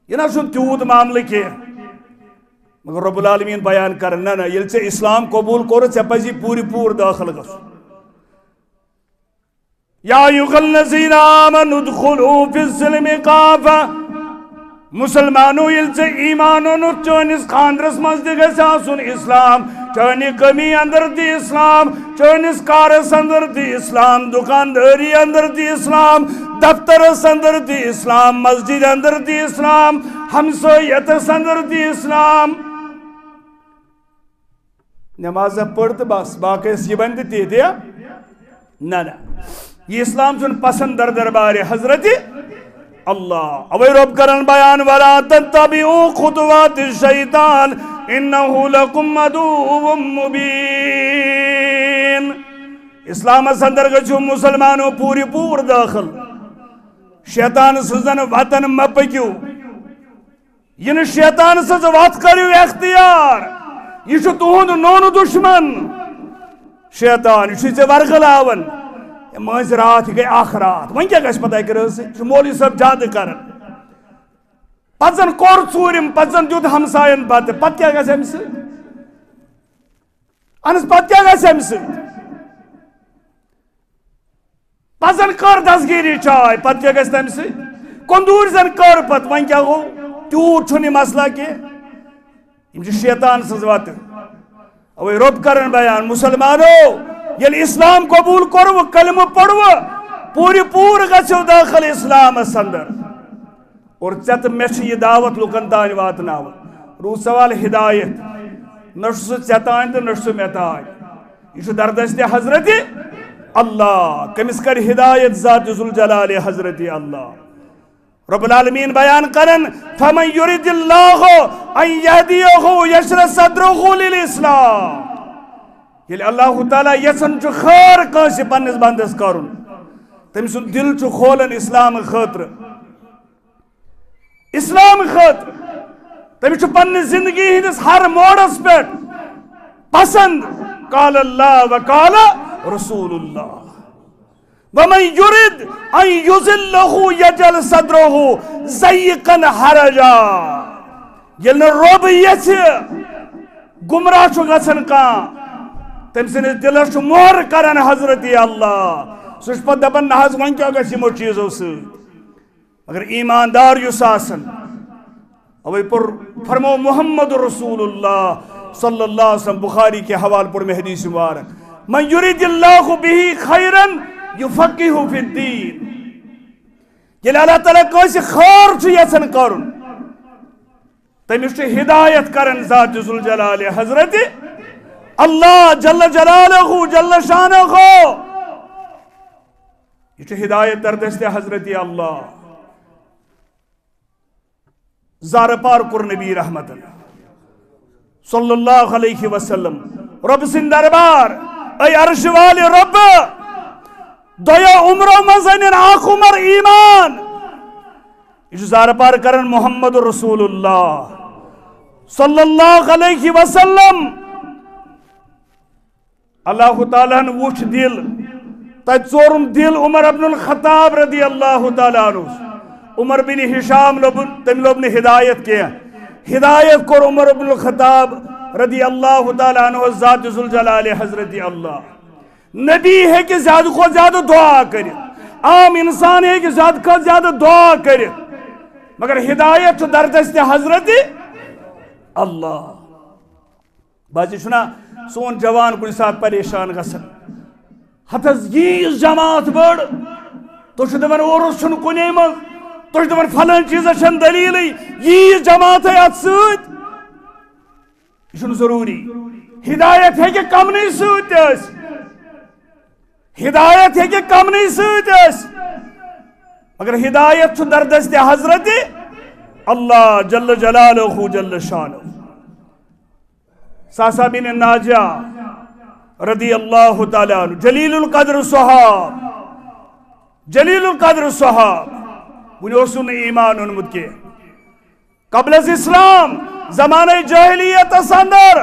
یہِ نہ چھُنہٕ تیوٗت معاملہٕ کینٛہہ۔ مگر رب العالمین بیان کران، نہ، نہ، ییٚلہِ ژےٚ اسلام قبوٗل کوٚرُتھ، ژےٚ پزی پوٗرٕ پوٗرٕ دٲخل گژھُن۔ یا ایھا الذین آمنوا ادخلوا فی السلم کافہ۔ مُسلمانو، ییٚلہِ ژےٚ ایمان اوٚنُتھ، چٲنِس خاندرس منٛز تہِ گژھِ آسُن اسلام، چٲنہِ کٲمی اندر تہِ اسلام، چٲنِس کارس اندر تہِ اسلام، دُکاندٲری اندر تہِ اسلام، دفترس اندر تہِ اسلام، مسجد اندر تہِ اسلام، ہمسٲیتس اندر تہِ اسلام۔ نماز پٔر تہٕ بس، باقی ٲسۍ یہِ بنہِ تہٕ تی، تی۔ نہ، نہ۔ یہِ اسلام چھُنہٕ پسند در دربارِ حضرت اللہ۔ اوے رب کرن بیان، ولا تتبعوا خطوات الشیطان انہ لکم عدو مبین۔ اسلامس اندر گژھِو مُسلمانو پوٗرٕ پوٗرٕ دٲخل۔ شیطان سٕنزن وتن مہ پٔکِو۔ یہِ نہٕ شیطان سٕنز وتھ کٔرِو اختیار۔ یہِ چھُ تُہُنٛد نوٚن دُشمن۔ شیطان، یہِ چھُے ژےٚ ورغلاوان۔ ہے مٲنٛزِ راتھ، یہِ گٔے اکھ راتھ۔ وۄنۍ کیٛاہ گژھِ پتہٕ اَکہِ رٲژ سۭتۍ؟ یہِ چھُ مولوی صٲب زیادٕ کران۔ پتہٕ زن کوٚر ژوٗرِم، پتہٕ زن دیُت ہمساین بتہٕ۔ پتہٕ کیٛاہ گژھِ اَمہِ سۭتۍ؟ اہن حظ، پتہٕ کیٛاہ گژھِ اَمہِ سۭتۍ؟ پتہٕ زن کٔر دستگیری چاے، پتہٕ کیٛاہ گژھِ تَمہِ سۭتۍ؟ کۄندوٗرۍ زن کٔر پتہٕ، وۄنۍ کیٛاہ گوٚو؟ تیوٗت چھُنہٕ یہِ مسلہٕ کینٛہہ۔ یِم چھِ شیطان سٕنٛز وتہٕ۔ اوے رۄب کرن بیان، مُسلمانو، ییٚلہِ اسلام قبوٗل کوٚروٕ، کلمہٕ پوٚروٕ، پوٗرٕ پوٗرٕ گژھِو دٲخل اسلامس اندر۔ اور ژےٚ تہٕ مےٚ چھِ یہِ دعوت لُکن تام واتناوٕنۍ۔ روٗد سوال ہدایت، نہ چھُ سُہ ژےٚ تام تہٕ نہ چھُ سُہ مےٚ تام۔ یہِ چھُ دردست حضرت اللہ۔ کٔمِس کرِ ہدایت؟ ذات ذوالجلال حضرت اللہ۔ رب العالمین بیان کرن، فمن یرید اللہ ان یہدیہ یشرح صدرہ للاسلام۔ ییٚلہِ اللہ تعالیٰ یژھان چھُ خٲر کٲنٛسہِ پننِس بندس کرُن، تٔمۍ سُنٛد دل چھُ کھولان اسلام خٲطرٕ۔ اسلام خٲطرٕ۔ تٔمِس چھُ پننہِ زندگی ہٕنٛدِس ہر موڑس پٮ۪ٹھ پسند قال اللہ و قال رسول اللہ۔ ومن یرد ان یضلہ یجعل صدرہ ضیقا حرجا۔ ییٚلہِ نہٕ رۄب یژھِ، گمراہ چھُ گژھان کانٛہہ، تٔمۍ سٕنٛدِس دِلس چھُ مۄہر کران حضرت اللہ۔ سُہ چھُ پتہٕ دپان، نہ حظ، وۄنۍ کیٛاہ گژھِ یِمو چیٖزو سۭتۍ؟ مگر ایماندار یُس آسن، اوے پوٚر، فرمو محمد رسول اللہ صلی اللہ علیہ وسلم، بخاری کے حوالہٕ پوٚر مےٚ حدیث مبارک، من یرید اللہ بہ خیرا یفقہہ فی الدین۔ ییٚلہِ اللہ تعالیٰ کٲنٛسہِ خٲر چھُ یژھان کرُن، تٔمِس چھُ ہدایت کران ذات ذوالجلال حضرت اللہ جل جلالہ، جل شانہ، یہ چھُ ہدایت در دست حضرت اللہ۔ زارٕ پار کوٚر نبی رحمتن صلی اللہ علیہ وسلم۔ رب سٕنٛدۍ دربار، اے عرش والہِ رب، دۄیو عمرو منٛز أنِن اکھ عمر ایمان۔ یہِ چھُ زارٕ پار کران محمد رسول اللہ صلی اللہ علیہ وسلم۔ اللہ تعالیٰ ہن وُچھ دِل، تتہِ ژورُن دِل عمر ابن الخطاب رضی اللہ تعالیٰ عنہ۔ عمر بن ہشام لوٚبُن، تٔمۍ لوٚب نہٕ ہدایت کینٛہہ۔ ہدایت کوٚر عمر ابن الخطاب رضی اللہ تعالیٰ عنہ ذات ذوالجلال حضرت اللہ۔ نبی ہیٚکہِ زیادٕ کھۄتہٕ زیادٕ دُعا کٔرِتھ، عام انسان ہیٚکہِ زیادٕ کھۄتہٕ زیادٕ دُعا کٔرِتھ، مگر ہدایت چھُ دردست حضرت اللہ۔ بعضی چھُنا سون جوان کُنہِ ساتہٕ پریشان گژھان، ہتس ییٖژ جماعت بٔڑ، تُہۍ چھِو دَپان اورُس چھُنہٕ کُنے منٛز، تُہۍ چھِو دَپان فلٲنۍ چیٖزس چھَنہٕ دٔلیٖلٕے، ییٖژ جماعتھٕے اَتھ سۭتۍ۔ یہِ چھُنہٕ ضروٗری۔ ہدایت ہیٚکہِ کمنٕے سۭتۍ تہِ ٲسِتھ۔ ہدایت ہیٚکہِ کمنٕے سۭتۍ ٲسِتھ۔ مگر ہدایت چھُ دردست حضرت اللہ جل جلالہ جل شانہ۔ ساسا بن ناجیہ رضی اللہ تعالیٰ عنہ، جلیل القدر صحاب، جلیل القدر صحاب، وُنہِ اوس نہٕ ایمان اوٚنمُت کینٛہہ۔ قبل از اسلام، زمانہ جاہلیتس اندر،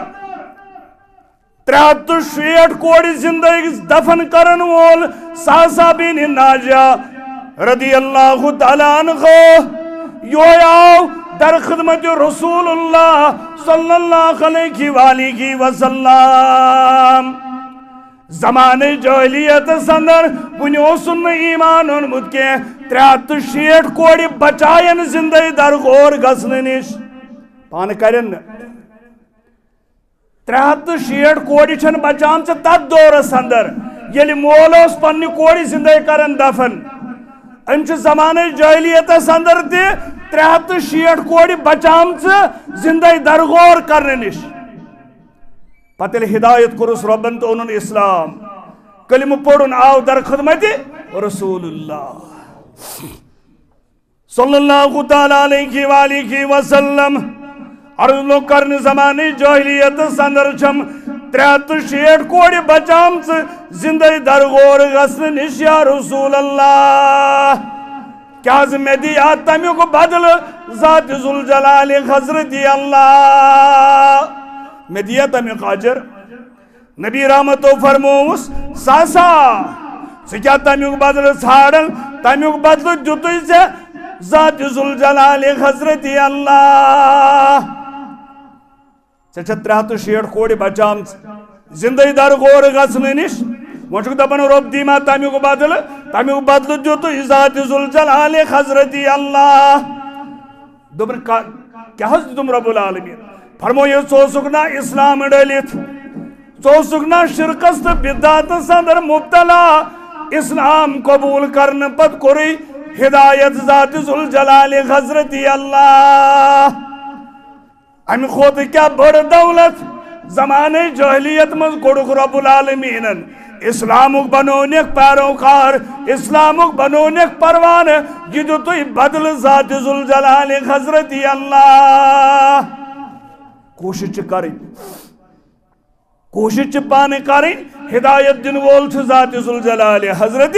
ترٛےٚ ہتھ تہٕ شیٹھ کورِ زندگی دفن کرن وول ساسا بن ناجیہ رضی اللہ تعالیٰ عنہ، یہوے آو در خدمت رسول اللہ صلی اللہ علیہ وآلہ وسلم۔ زمانہ جاہلیتس اندر وُنہِ اوسُن نہٕ ایمان اوٚنمُت کینٛہہ، ترٛےٚ ہتھ تہٕ شیٹھ کورِ بچاین زندے در غور گژھنہٕ نِش۔ پانہٕ کرن نہٕ۔ ترٛےٚ ہتھ تہٕ شیٹھ کورِ چھَنہٕ بچامژٕ تتھ دورس اندر، ییٚلہِ مول اوس پننہِ کورِ زندے کران دفن۔ أمۍ چھِ زمانہ جاہلیتس اندر تہِ ترٛےٚ ہتھ تہٕ شیٹھ کورِ بچامژٕ زندے در غور کرنہٕ نِش۔ پتہٕ ییٚلہِ ہدایت کوٚرُس رۄبن تہٕ اوٚنُن اسلام، کلمہٕ پوٚرُن، آو در خدمت رسول اللہ صلی اللہ تعالیٰ علیہ وآلہ وسلم۔ عرض لوٚگ کرنہٕ، زمانہٕ جاہلیتس اندر چھم ترٛےٚ ہتھ تہٕ شیٹھ کورِ بچامژٕ زندے در غور گژھنہٕ نِش، یا رسول اللہ۔ کیٛاہ زِ مےٚ دِیا تمیُک بدلہٕ ذات ذوالجلال حضرت اللہ؟ مےٚ دِیا تمیُک اجر؟ نبی رحمتو فرمووُس، ساسا، ژٕ کیٛاہ تمیُک بدلہٕ ژھانڈان؟ تمیُک بدلہٕ دیُتُے ژےٚ ذات ذوالجلال حضرت اللہ۔ ژےٚ چھےٚ ترٛےٚ ہتھ تہٕ شیٹھ کورِ بچامژٕ زندے در غور گژھنہٕ نِش۔ وۄنۍ چھُکھ دپان، رۄب دی ما تمیُک بدلہٕ؟ تمیُک بدلہٕ دیُتُے ذات ذوالجلال حضرت اللہ۔ دوٚپُن، کا-، کیٛاہ حظ دیُتُم رب العالمین؟ فرموو، ییٚلہِ ژٕ اوسُکھ نا اسلام ڈٔلِتھ، ژٕ اوسُکھ نا شرکس تہٕ بدعتس اندر مبتلا، اسلام قبول کرنہٕ پتہٕ کوٚرُے ہدایت ذات ذوالجلال حضرت اللہ۔ امہِ کھۄتہٕ کیٛاہ بٔڑ دولت؟ زمانہٕ جاہلیت منٛز کوٚڑُکھ رب العالمینن اسلامُک بنونکھ پیروکار، اسلامُک بنونکھ پروانہٕ، یہِ دیُتُے بدلہٕ ذات ذوالجلال حضرت اللہ۔ کوٗشِش چھِ کرٕنۍ، کوٗشِش چھِ پانہٕ کرٕنۍ، ہدایت دِنہٕ وول چھُ ذات ذوالجلال حضرت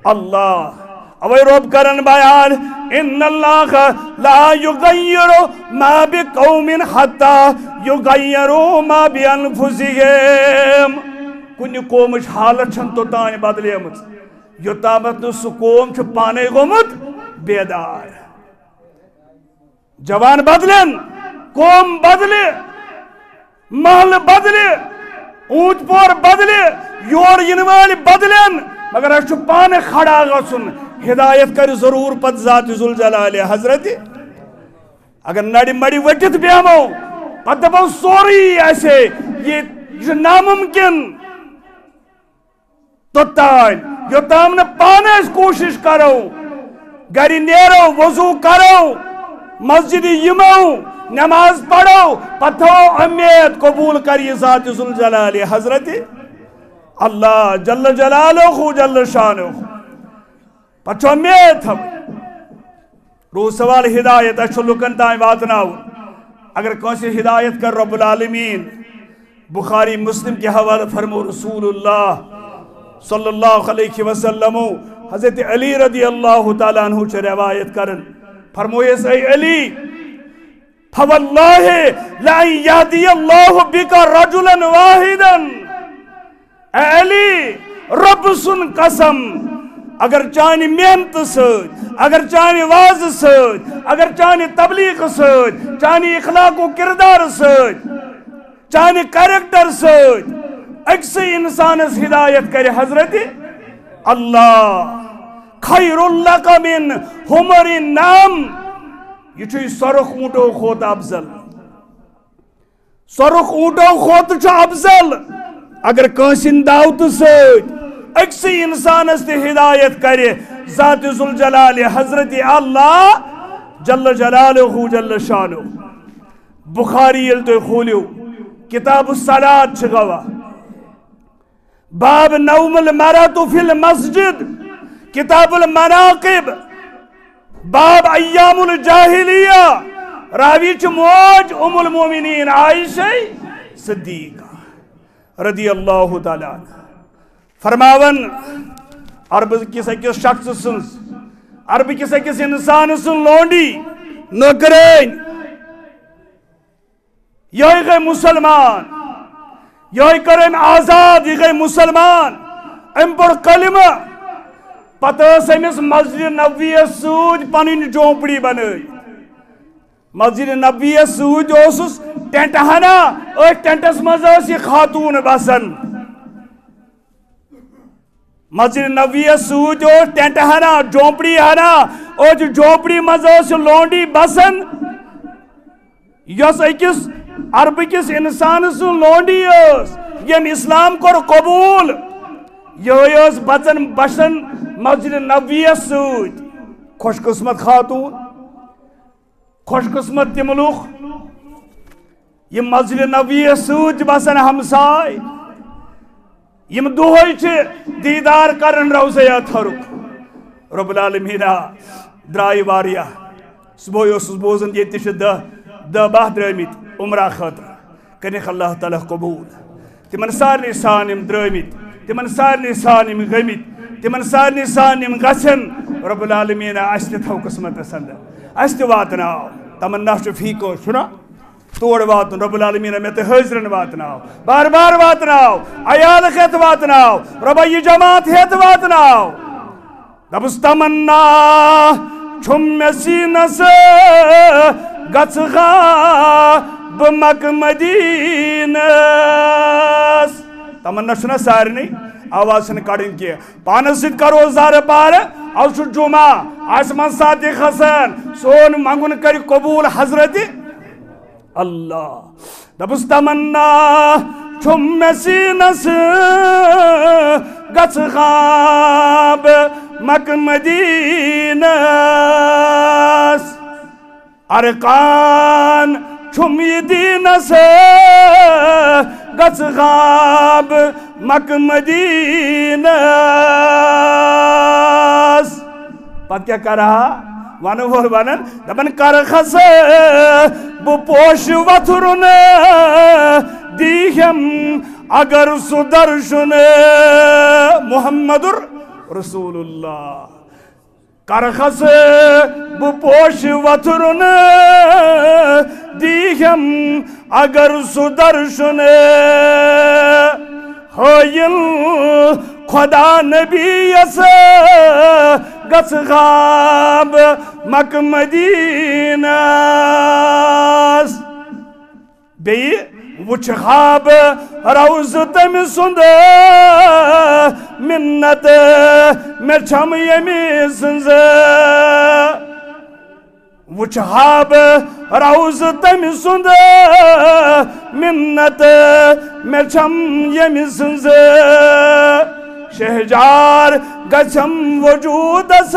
اللہ۔ اوے رب کرن بیان، ان اللہ لا یغیر ما بقوم حتی یغیروا ما بانفسہم۔ کُنہِ قومٕچ حالت چھنہٕ توٚتام بدلیمٕژ، یوٚتامتھ نہٕ سُہ قوم چھُ پانے گوٚمُت بیدار۔ جوان بدلن، قوم بدلہِ، محلہٕ بدلہِ، اوٗنتۍ پور بدلہِ، یور یِنہٕ وٲلۍ بدلن، مگر اسہِ چھُ پانہٕ کھڑا گژھُن۔ ہدایت کرِ ضروٗر پتہٕ ذات ذوالجلال حضرت۔ اگر نرِ مڑِ ؤٹِتھ بیہمو، پتہٕ دپو سورُے آسہِ، یہِ، یہِ چھُ ناممکن۔ توٚتام، یوٚتام نہٕ پانہٕ أسۍ کوٗشِش کرو، گرِ نیرو، وضوٗ کرو، مسجد یِمو، نماز پرو، پتہٕ تھاوو امید قبول کر یہِ ذات ذوالجلال حضرت اللہ جل جلالہ جل شانہ۔ پتہٕ چھُ امید تھاوٕنۍ۔ روٗد سوال ہدایت، اَسہِ چھُ لُکن تام واتناوُن۔ اگر کٲنٛسہِ ہدایت کر رب العالمین، بخاری مسلم کہِ حوالہٕ فرمو رسول اللہ صلی اللہ علیہ وسلم، حضرت علی رضی اللہ تعالیٰ عنہ چھِ روایت کران، فرمویس، اے علی، فواللہ لأن یہدی اللہ بک رجلا واحدا۔ اے علی، رب سُنٛد قسم، اگر چانہِ محنتہٕ سۭتۍ، اگر چانہِ وعظٕ سۭتۍ، اگر چانہِ تبلیغہٕ سۭتۍ، چانہِ اخلاق و کردار سۭتۍ، چانہِ کریکٹر سۭتۍ أکسٕے انسانس ہدایت کرِ حضرت اللہ، خیر لک من حمر النعم، یہِ چھُے سۄرُکھ اوٗنٹو کھۄتہٕ افضل۔ سۄرُکھ اوٗنٹو کھۄتہٕ چھُ افضل۔ اگر کٲنٛسہِ ہٕنٛدِ دعوتہٕ سۭتۍ أکسٕے انسانس تہِ ہدایت کرِ ذات ذوالجلال حضرت اللہ جل جلالہ جل شانہ۔ بخاری ییٚلہِ تُہۍ کھوٗلِو، کتاب الصلاۃ چھِ گواہ۔ باب نوم المرأة فی المسجد، کتاب المناقب، باب ایام الجاہلیہ، راوی چھِ موج ام المومنین عائشہ صدیقہ رضی اللہ تعالیٰ عنہا۔ فرماوان، عربہٕ کِس أکِس شخص سٕنٛز، عربہٕ کِس أکِس انسان سٕنٛز لونڈی، نوکرٲنۍ، یہے گٔے مسلمان، یہے کٔر أمۍ آزاد، یہِ گٔے مسلمان، أمۍ پوٚر کلمہٕ۔ پتہٕ ٲس أمِس مسجد نبویس سۭتۍ پنٕنۍ جھونپڑی بنٲوِتھ۔ مسجد نبویس سۭتۍ اوسُس ٹینٹ ہنا، أتھۍ ٹینٹس منٛز ٲس یہِ خاتون بسان۔ مسجد نبویس سۭتۍ اوس ٹینٹ ہنا، جھونپڑی ہنا، أتھۍ جھونپڑی منٛز ٲس یہِ لونڈی بسان، یۄس أکِس عربہٕ کِس انسان سٕنٛز لونڈی ٲس، ییٚمۍ اسلام کوٚر قبول۔ یہے ٲس بسان، بسان مسجد نبویس سۭتۍ۔ خوش قسمت خاتون، خوش قسمت تِم لُکھ، یِم مسجد نبویس سۭتۍ چھِ بسان ہمساے، یِم دۄہے چھِ دیدار کران روضہ اطہرُک۔ رب العالمین آ، درٛاے واریاہ۔ صبحٲے اوسُس بوزان، ییٚتہِ تہِ چھِ دَہ، دَہ باہ درٛٲمٕتۍ عمرہ خٲطرٕ۔ کٔرِکھ اللہ تعالیٰ قبول۔ تِمن سارنٕے سان یِم درٛٲمٕتۍ، تِمن سارنٕے سان یِم گٔمٕتۍ، تِمن سارنٕے سان یِم گژھن، رب العالمین آ، اَسہِ تہِ تھاو قسمتس اندر، اَسہِ تہِ واتناو۔ تمنا چھُ فی کو، چھُنا؟ تور واتُن، رب العالمین مےٚ تہٕ حٲضرن واتناو، بار بار واتناو، عیال ہٮ۪تھ واتناو، رۄبا یہِ جماعت ہٮ۪تھ واتناو۔ دپُس تمنا چھُم مےٚ سیٖنس، گژھٕ ہا بہٕ مکہ مدینس۔ تمنا چھُنہ سارنٕے، آواز چھَنہٕ کڑٕنۍ کینٛہہ۔ پانس سۭتۍ کرو زارٕ پارٕ، از چھُ جمعہ، آسہِ منٛز ساتہِ کھسان، سون منٛگُن کرِ قبول حضرت اللہ۔ دپُس تمنا چھُم مےٚ سیٖنس، گژھٕ ہا بہٕ مکہ مدینس۔ ارکان چھُم یہِ دیٖنس، گژھٕ ہا بہٕ مکہ مدینس۔ پتہٕ کیٛاہ کرٕ ہا؟ ونہٕ وول ونان، دپان، کرٕ کھسہٕ بہٕ پوشہٕ وتھرُن، دیٖہم اگر سُہ درشُن۔ محمد رسول اللہ۔ کرٕ کھسہٕ بہٕ پوشہٕ وتھرُن، دیٖہم اگر سُہ درشُن۔ ہٲیِن خدا نبی یس، گژھٕ ہا بہٕ مکہ مدینس۔ بیٚیہِ وٕچھِ ہا بہٕ روضہٕ تٔمۍ سُنٛد، منت مےٚ چھم ییٚمہِ سٕنٛز۔ وٕچھِ ہا بہٕ روضہٕ تٔمۍ سُنٛد، منت مےٚ چھم ییٚمہِ سٕنٛز۔ شہجار گژھم وجودس،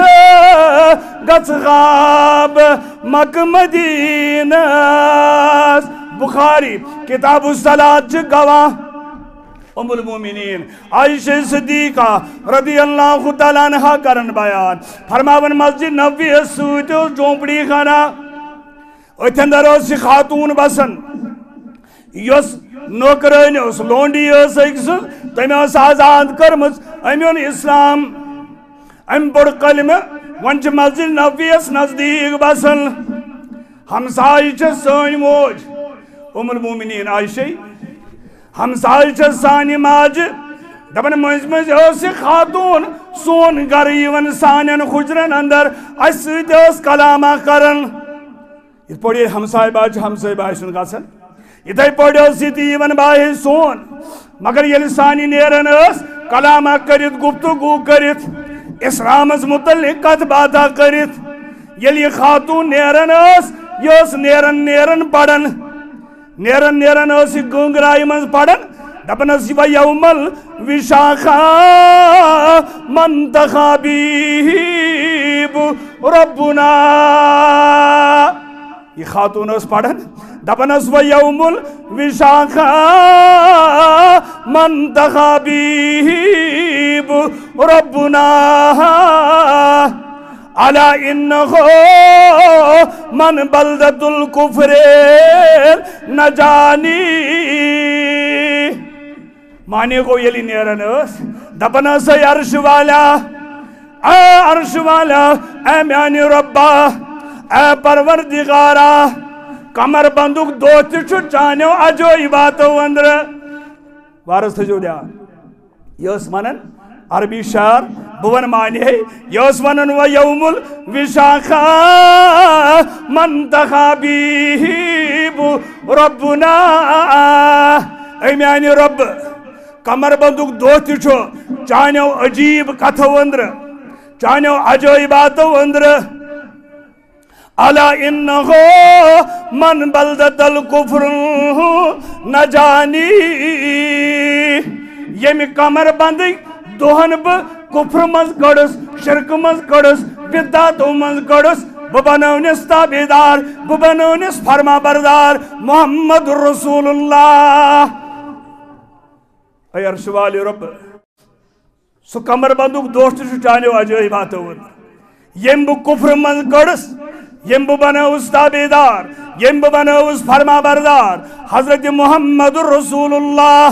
گژھ غاب مکہ مدینس۔ بخاری کتاب الصلاۃ چھ گواہ۔ ام المومنین عائشہ صدیقہ رضی اللہ تعالیٰ عنہا کرن بیان، فرماون، مسجد نبوی یس سۭتۍ اوس جھونپڑی خانہ۔ أتھۍ اندر ٲس یہِ خاتوٗن بسان، یۄس نوکرٲنۍ ٲس، لونڈی ٲس أکۍ سٕنٛز، تٔمۍ ٲس آزاد کٔرمٕژ۔ أمۍ اوٚن اسلام، أمۍ پوٚر کلمہٕ، وۄنۍ چھِ مسجد نبوی یس نزدیٖک بسان۔ ہمسایہِ چھےٚ سٲنۍ موج، ام المومنین عائشہ۔ ہمسایہِ چھےٚ سانہِ ماجہِ۔ دپان، مٔنٛزۍ مٔنٛزۍ ٲس یہِ خاتوٗن سون گرٕ یِوان سانٮ۪ن حُجرن اندر، اسہِ سۭتۍ ٲس کلامہ کران۔ یِتھ پٲٹھۍ ییٚلہِ ہمساے باے چھِ ہمساے باے سُنٛد گژھان، یِتھے پٲٹھۍ ٲس یہِ تہِ یِوان باے سون۔ مگر ییٚلہِ سانہِ نیران ٲس، کلامہ کٔرِتھ، گفتگو کٔرِتھ، اسلامس متعلق کتھ باتھا کٔرِتھ، ییٚلہِ یہِ خاتوٗن نیران ٲس، یہِ ٲس نیران نیران پران۔ نیران نیران ٲس یہِ گنگرایہِ منٛز پران، دپان ٲس، "ویوم الوشاخا من تخابیب ربنا۔" یہِ خاتوٗن ٲس پران، دپان ٲس، "ویوم الوشاخا من تخابیب ربنا، الا انہ من بلدۃ الکفر نجانی۔" معنی گوٚو، ییٚلہِ نیران ٲس، دپان ٲس، "اے عرش والا، اے عرش والا، اے میانہِ رۄبا، اے پروردگارا، کمر بندُک دۄہ تہِ چھُ چانیو عجٲیباتو أنٛدرٕ۔" وارس تھٲیزیو دیان۔ یہِ ٲس ونان عربی شعر، بہٕ ونہٕ معنی ہے، یہِ ٲس ونان، "و یوم الوشاخا من تخابیب ربنا۔" اے میانہِ رۄبہٕ، کمر بندُک دۄہ تہِ چھُ چانیو عجیب کتھو أنٛدرٕ، چانیو عجٲیباتو أنٛدرٕ۔ الا انہ من بلدۃ الکفر نجانی۔ ییٚمہِ کمر بندٕکۍ دۄہن بہٕ کفر منٛز کٔڑٕس، شرک منٛز کٔڑٕس، بدعتو منٛز کٔڑٕس، بہٕ بنٲونس تابعدار، بہٕ بنٲونس فرما بردار محمد رسول اللہ۔ اے عرش والے رۄب، سُہ کمر بندُک دۄہ تہِ چھُ چانیو عجٲیباتو أنٛدرٕ۔ ییٚمۍ بہٕ کفرٕ منٛز کٔڑٕس، ییٚمۍ بہٕ بنٲوٕس تابعدار، ییٚمۍ بہٕ بنٲوٕس فرما بردار، حضرت محمد رسول اللہ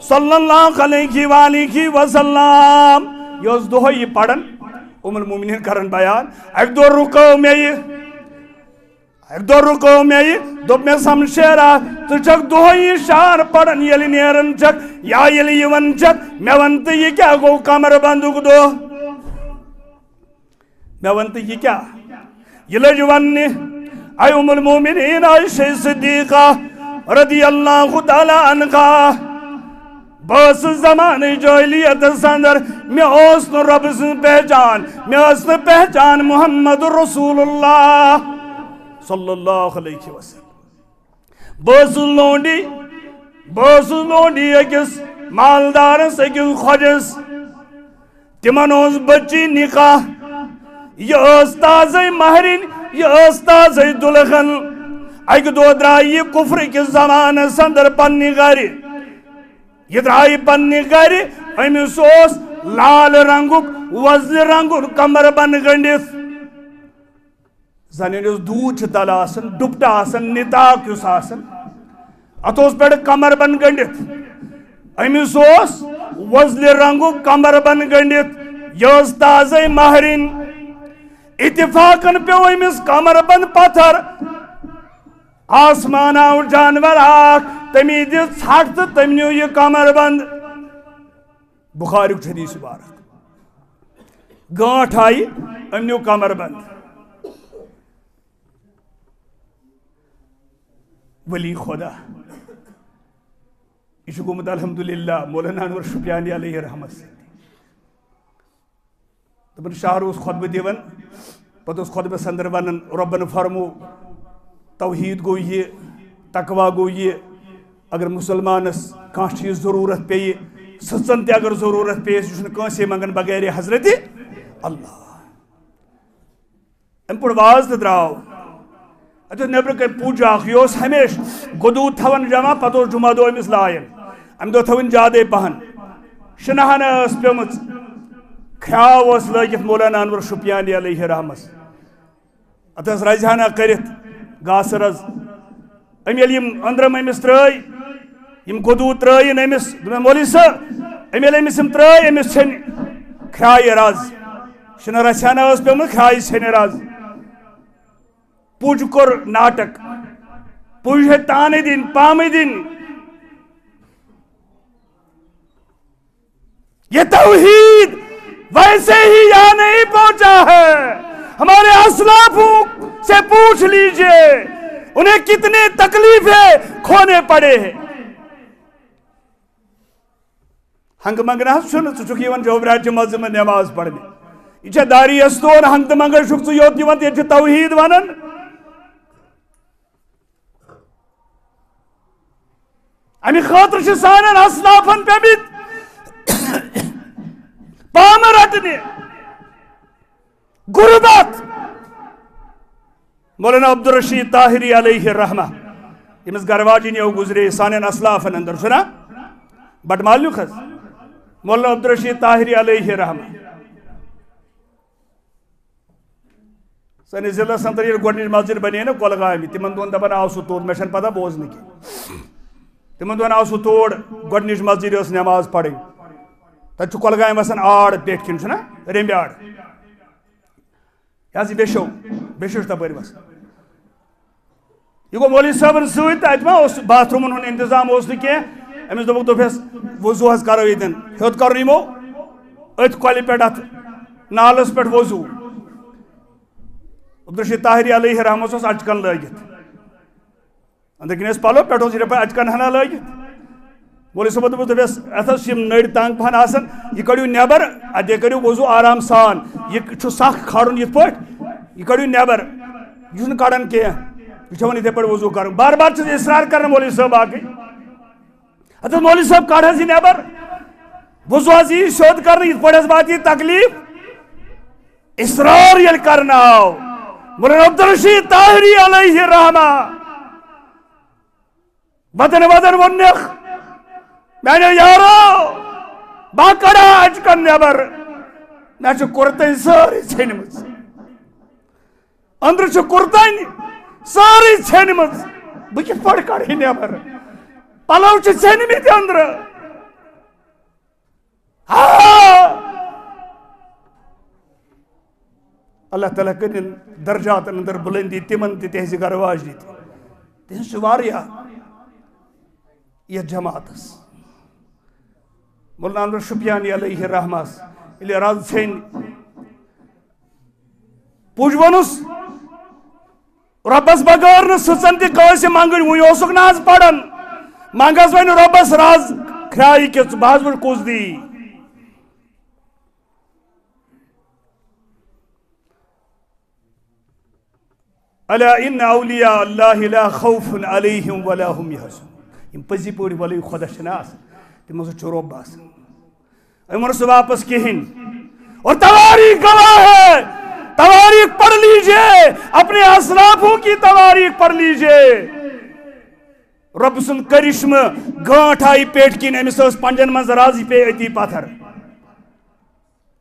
صلی اللہ علیہ وآلہ وسلم۔ یہِ ٲس دۄہے یہِ پران، ام المومنین کران بیان، اکہِ دۄہ رُکٲو مےٚ یہِ، اکہِ دۄہ رُکٲو مےٚ یہِ، دوٚپ مےٚ، "شمشیرا، ژٕ چھکھ دۄہے یہِ شعر پران، ییٚلہِ نیران چھکھ یا ییٚلہِ یِوان چھکھ، مےٚ وَن تہٕ، یہِ کیٛاہ گوٚو کمر بندُک دۄہ؟ مےٚ وَن تہٕ، یہِ کیٛاہ؟" یہِ لٔج وننہِ، اے ام المومنین عائشہ صدیقہ رضی اللہ تعالیٰ عنہا، بہٕ ٲسٕس زمانہٕ جٲہلیتس اندر، مےٚ اوس نہٕ رۄبہٕ سٕنٛز پہچان، مےٚ ٲس نہٕ پہچان محمد رسول اللہ صلی اللہ علیہ وسلم۔ بہٕ ٲسٕس لونڈی، بہٕ ٲسٕس لونڈی أکِس مالدارس، أکِس خۄجس۔ تِمن اوس بچی نکاح، یہِ ٲس تازے مہرِنۍ، یہِ ٲس تازے دُلہن۔ اکہِ دۄہ درٛاے یہِ کفرٕ کِس زمانس اندر پننہِ گرِ۔ یہِ درٛایہِ پننہِ گرِ، أمِس اوس لال رنگُک وۄزلہِ رنگُک کمر بند گٔنڈِتھ۔ زن ییٚلہِ یُس دوٗد چھِ تلہٕ آسان، ڈُپٹہٕ آسان، نطاق یُس آسان، اتھ اوس پٮ۪ٹھٕ کمر بند گٔنڈِتھ۔ أمِس اوس وۄزلہِ رنگُک کمر بند گٔنڈِتھ۔ یہِ ٲس تازے مہرِنۍ۔ اتفاقن پیوٚو أمِس کمر بند پتھر۔ آسمان آو جانور اکھ، تٔمی دِژ ژھٹھ تہٕ تٔمۍ نیوٗ یہِ کمر بند۔ بخاریُک چھُ حدیث مبارک۔ گانٹھ آیہِ، أمۍ نیوٗ کمر بند۔ ولی خدا۔ یہِ چھُ گوٚمُت الحمدللہ مولانا انور شُپیانی علیہ رحمت سۭتۍ۔ دَپان، شہر اوس خطبہٕ دِوان، پتہٕ اوس خطبس اندر ونان، رۄبن فرمو، توحید گوٚو یہِ، تقوی گوٚو یہِ، اگر مسلمانس کانٛہہ چیٖز ضروٗرت پیٚیہِ، سٕژن تہِ اگر ضروٗرت پیٚیہِ، یہِ چھُنہٕ کٲنٛسے منٛگان بغیر حضرت اللہ۔ اَمہِ پٮ۪ٹھ واز تہٕ درٛاو۔ اَتہِ اوس نیٚبرٕ کَنۍ پُج اکھ، یہِ اوس ہمیشہِ گۄدوٗد تھاوان جمع، پَتہٕ اوس جمعہ دۄہ أمِس لایان۔ اَمہِ دۄہ تھٲوٕن زیادَے پَہَن۔ شِنہٕ ہنا ٲس پیٚمٕژ، کھرٛاو اوس لٲگِتھ مولانا انور شُپیانی علیہ رحمس۔ اَتھ ٲس رَزِ ہنا کٔرِتھ گاسہٕ رَز۔ أمۍ ییٚلہِ یِم أنٛدرَم أمِس ترٛٲے، یِم گۄدوٗد ترٛٲیِن أمِس، دوٚپُن، "مولوی صٲب"، أمۍ ییٚلہِ أمِس یِم ترٛٲے، أمِس ژھیٚنۍ کھرٛایہِ رَز۔ شِنہٕ رَژھِ ہنا ٲس پیٚمٕژ، کھرٛایہِ ژھیٚنہِ رَز۔ پُج کوٚر ناٹک۔ پُج ہے تانہٕ دِنۍ، پامہٕ دِنۍ۔ یہ توحید ویسے ہی یہاں نہیں پہنچا ہے۔ ہمارے اسلافوں سے پوچھ لیجئے، انہیں کتنے تکلیفیں کھونے پڑے ہیں۔ ہنگہٕ منگہٕ نہ حظ چھُنہٕ، ژٕ چھُکھ یِوان جوبرات جہِ مسجد منٛز نماز پرنہِ۔ یہِ چھا داری استون، ہنگہٕ تہٕ منگہٕ چھُکھ ژٕ یوت یِوان، تہٕ ییٚتہِ چھِ توحید ونان۔ امہِ خٲطرٕ چھِ سانٮ۪ن اسلافن پیٚمٕتۍ پامہٕ رٹنہِ، غربت۔ مولانا عبدالرشید طاہری علیہ رحمہ، ییٚمِس گرواجِنۍ یو گُزرے سانٮ۪ن اسلافن اندر، چھُنہ بٹہٕ مالیُک حظ، مولانا عبدالرشید طاہری علیہ رحمہ۔ سٲنِس ضلعس اندر ییٚلہِ گۄڈٕنِچ مسجد بنے نا کۄلگامہِ، تِمن دۄہن دپان آو سُہ توٚت، مےٚ چھنہٕ پتہ بوزنہٕ کینٛہہ۔ تِمن دۄہن آو سُہ تور، گۄڈٕنِچ مسجد ٲس نماز پرٕنۍ۔ تتہِ چھُ کۄلگامہِ وسان آڑ پیٹھۍ کِنۍ، چھُنہ رمبۍ آڑ۔ یہِ حظ یہِ ویشو، ویشو چھُ تپٲرۍ وسان۔ یہِ گوٚو مولوی صٲبن سۭتۍ تہٕ اتہِ ما اوس باتھ روٗمن ہُنٛد انتظام اوس نہٕ کینٛہہ۔ أمِس دوٚپُکھ، دوٚپہَس، "وضوٗ حظ کرو ییٚتٮ۪ن، ہیوٚت کرُن یِمو أتھۍ کۄلہِ پٮ۪ٹھ، اتھ نالس پٮ۪ٹھ وضوٗ۔" عبدالرشید طاہری علیہ رحمس اوس اچکن لٲگِتھ۔ أنٛدرٕ کِنۍ ٲسۍ پلو، پٮ۪ٹھٕ اوس یِتھَے پٲٹھۍ اچکن ہنا لٲگِتھ۔ مولوی صٲبن دوٚپُس، دوٚپہَس، "اتھ حظ چھِ یِم نٔرۍ تنٛگ پہن آسان، یہِ کٔڑِو نٮ۪بر، اتھ یہِ کٔرِو وضوٗ آرام سان، یہِ چھُ سخ کھارُن یِتھ پٲٹھۍ، یہِ کٔڑِو نٮ۪بر، یہِ چھُنہٕ کڑان کینٛہہ، یہِ چھُ ہٮ۪وان یِتھَے پٲٹھۍ وضوٗ کرُن۔" بار بار چھِس اصرار کران مولوی صٲب باقٕے۔ ہتس مولوی صٲب، کڑ حظ یہِ نٮ۪بر۔ وضوٗ حظ یی سیوٚد کرنہٕ، یِتھ پٲٹھۍ حظ واتہِ یہِ تکلیف۔ اصرار ییٚلہِ کرنہٕ آو، مولانا عبدالرشید طاہری علیہ رحمہ ودن ودن ووٚننکھ، "میانیو یارو، بہٕ کڑا اچکن نٮ۪بر، مےٚ چھِ کُرتٕنۍ سٲرٕے ژھیٚنمٕژ۔" أنٛدرٕ چھِ کُرتَنۍ سٲرٕے ژھیٚنمٕژ، بہٕ کِتھ پٲٹھۍ کَڑٕ یہِ نٮ۪بر؟ پَلو چھِ ژھیٚنمٕتۍ أنٛدرٕ۔ ہا! اللہ تعالیٰ کٔرِن درجاتَن اندر بُلندی تِمن تہِ، تِہنٛزِ گرٕ واجنہِ تہِ۔ تِہنٛز چھِ واریاہ یَتھ جماعتَس۔ مولانا انور شُپیانی علیہ رحمس ییٚلہِ رَز ژھیٚنۍ، پُج ووٚنُس، رۄبس بغٲر نہٕ سٕژن تہِ کٲنٛسہِ منٛگٕنۍ۔ وُنہِ اوسُکھ نہٕ از پران، منٛگس وۄنۍ رۄبس رَز کھرٛایہِ کہِ، بہٕ حظ وٕچھٕ کُس دی۔ الا ان اولیاء اللہ لا خوف علیہم ولا هم یحزنون۔ یِم پٔزی پٲٹھۍ ولی خۄدا چھِنہ آسان، تِمن سۭتۍ چھُ رۄب آسان۔ أمۍ ووٚن نہٕ سُہ واپس کِہیٖنۍ۔ اور تواریخ گواہ ہے، تواریخ پڑھ لیجئے، اپنے اسلافوں کی تواریخ پڑھ لیجئے۔ رۄب سُنٛد کرشمہٕ، گٲنٛٹھ آیہِ پیٹھۍ کِنۍ، أمِس ٲس پنجن منٛز رَز، یہِ پیٚیہِ أتی پتھر۔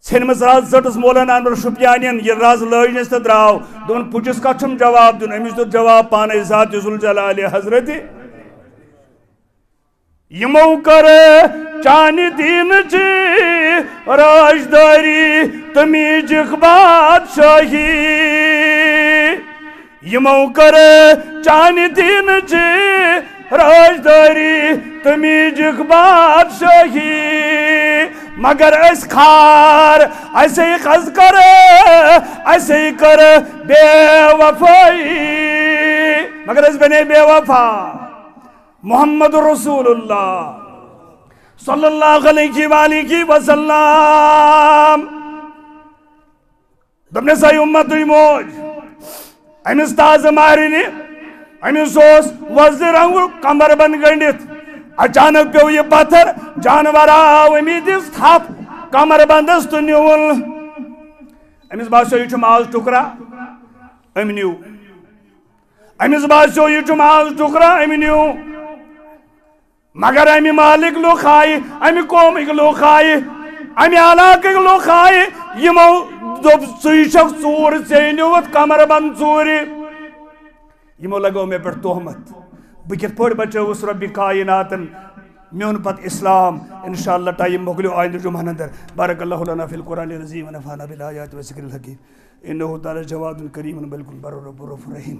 ژھیٚنمٕژ رَز ژٔٹٕس مولانا انور شُپیانین، یہِ رَز لٲجنس تہٕ درٛاو۔ دوٚپُن، "پُجِس کتھ چھُم جواب دیُن؟" أمِس دیُت جواب پانے ذات ذوالجلال حضرت۔ یِمو کٔر چانہِ دیٖنٕچ راجدٲری تہٕ میٖجِکھ بادشٲہی۔ یِمو کٔر چانہِ دیٖنٕچ راجدٲری تہٕ میٖجِکھ بادشٲہی۔ مگر أسۍ کھار، اَسے خز کٔر، اَسے کٔر بے وفٲیی۔ مگر أسۍ بنے بے وفا۔ محمد رسول اللہ صلی اللہ علیہ وآلہ وسلم۔ دوٚپنس، اے امتٕچ موج، أمِس تازٕ مہرِنہِ، أمِس اوس وۄزلہِ رنگُک کمر بند گٔنڈِتھ، اچانک پیوٚو یہِ پتھر، جانور آو، أمۍ دِژ تھپھ کمر بندس تہٕ نیوٗل۔ أمِس باسیو، یہِ چھُ ماز ٹُکرا، أمۍ نیوٗ۔ أمِس باسیو، یہِ چھُ ماز ٹُکرا، أمۍ نیوٗ۔ مگر امہِ مالک لُکھ آیہِ، امہِ قومٕکۍ لُکھ آیہِ، امہِ علاقٕکۍ لُکھ آیہِ، یِمو دوٚپ، "ژٕے چھکھ ژوٗر، ژےٚ نیوٗتھ کمر بند ژوٗرِ۔" یِمو لگٲو مےٚ پٮ۪ٹھ تہمت۔ بہٕ کِتھ پٲٹھۍ بچٲوُس رۄبِ کائناتن؟ میون پتہٕ اسلام۔ انشاءاللہ ٹائم مۄکلیو آیندٕ جمعہن اندر۔ بارک اللہ لنا فی القرآن العظیم ونفعنا بالآیات والذکر الحکیم۔ انہ تعالی جواد کریم بل کن بر رب رحیم۔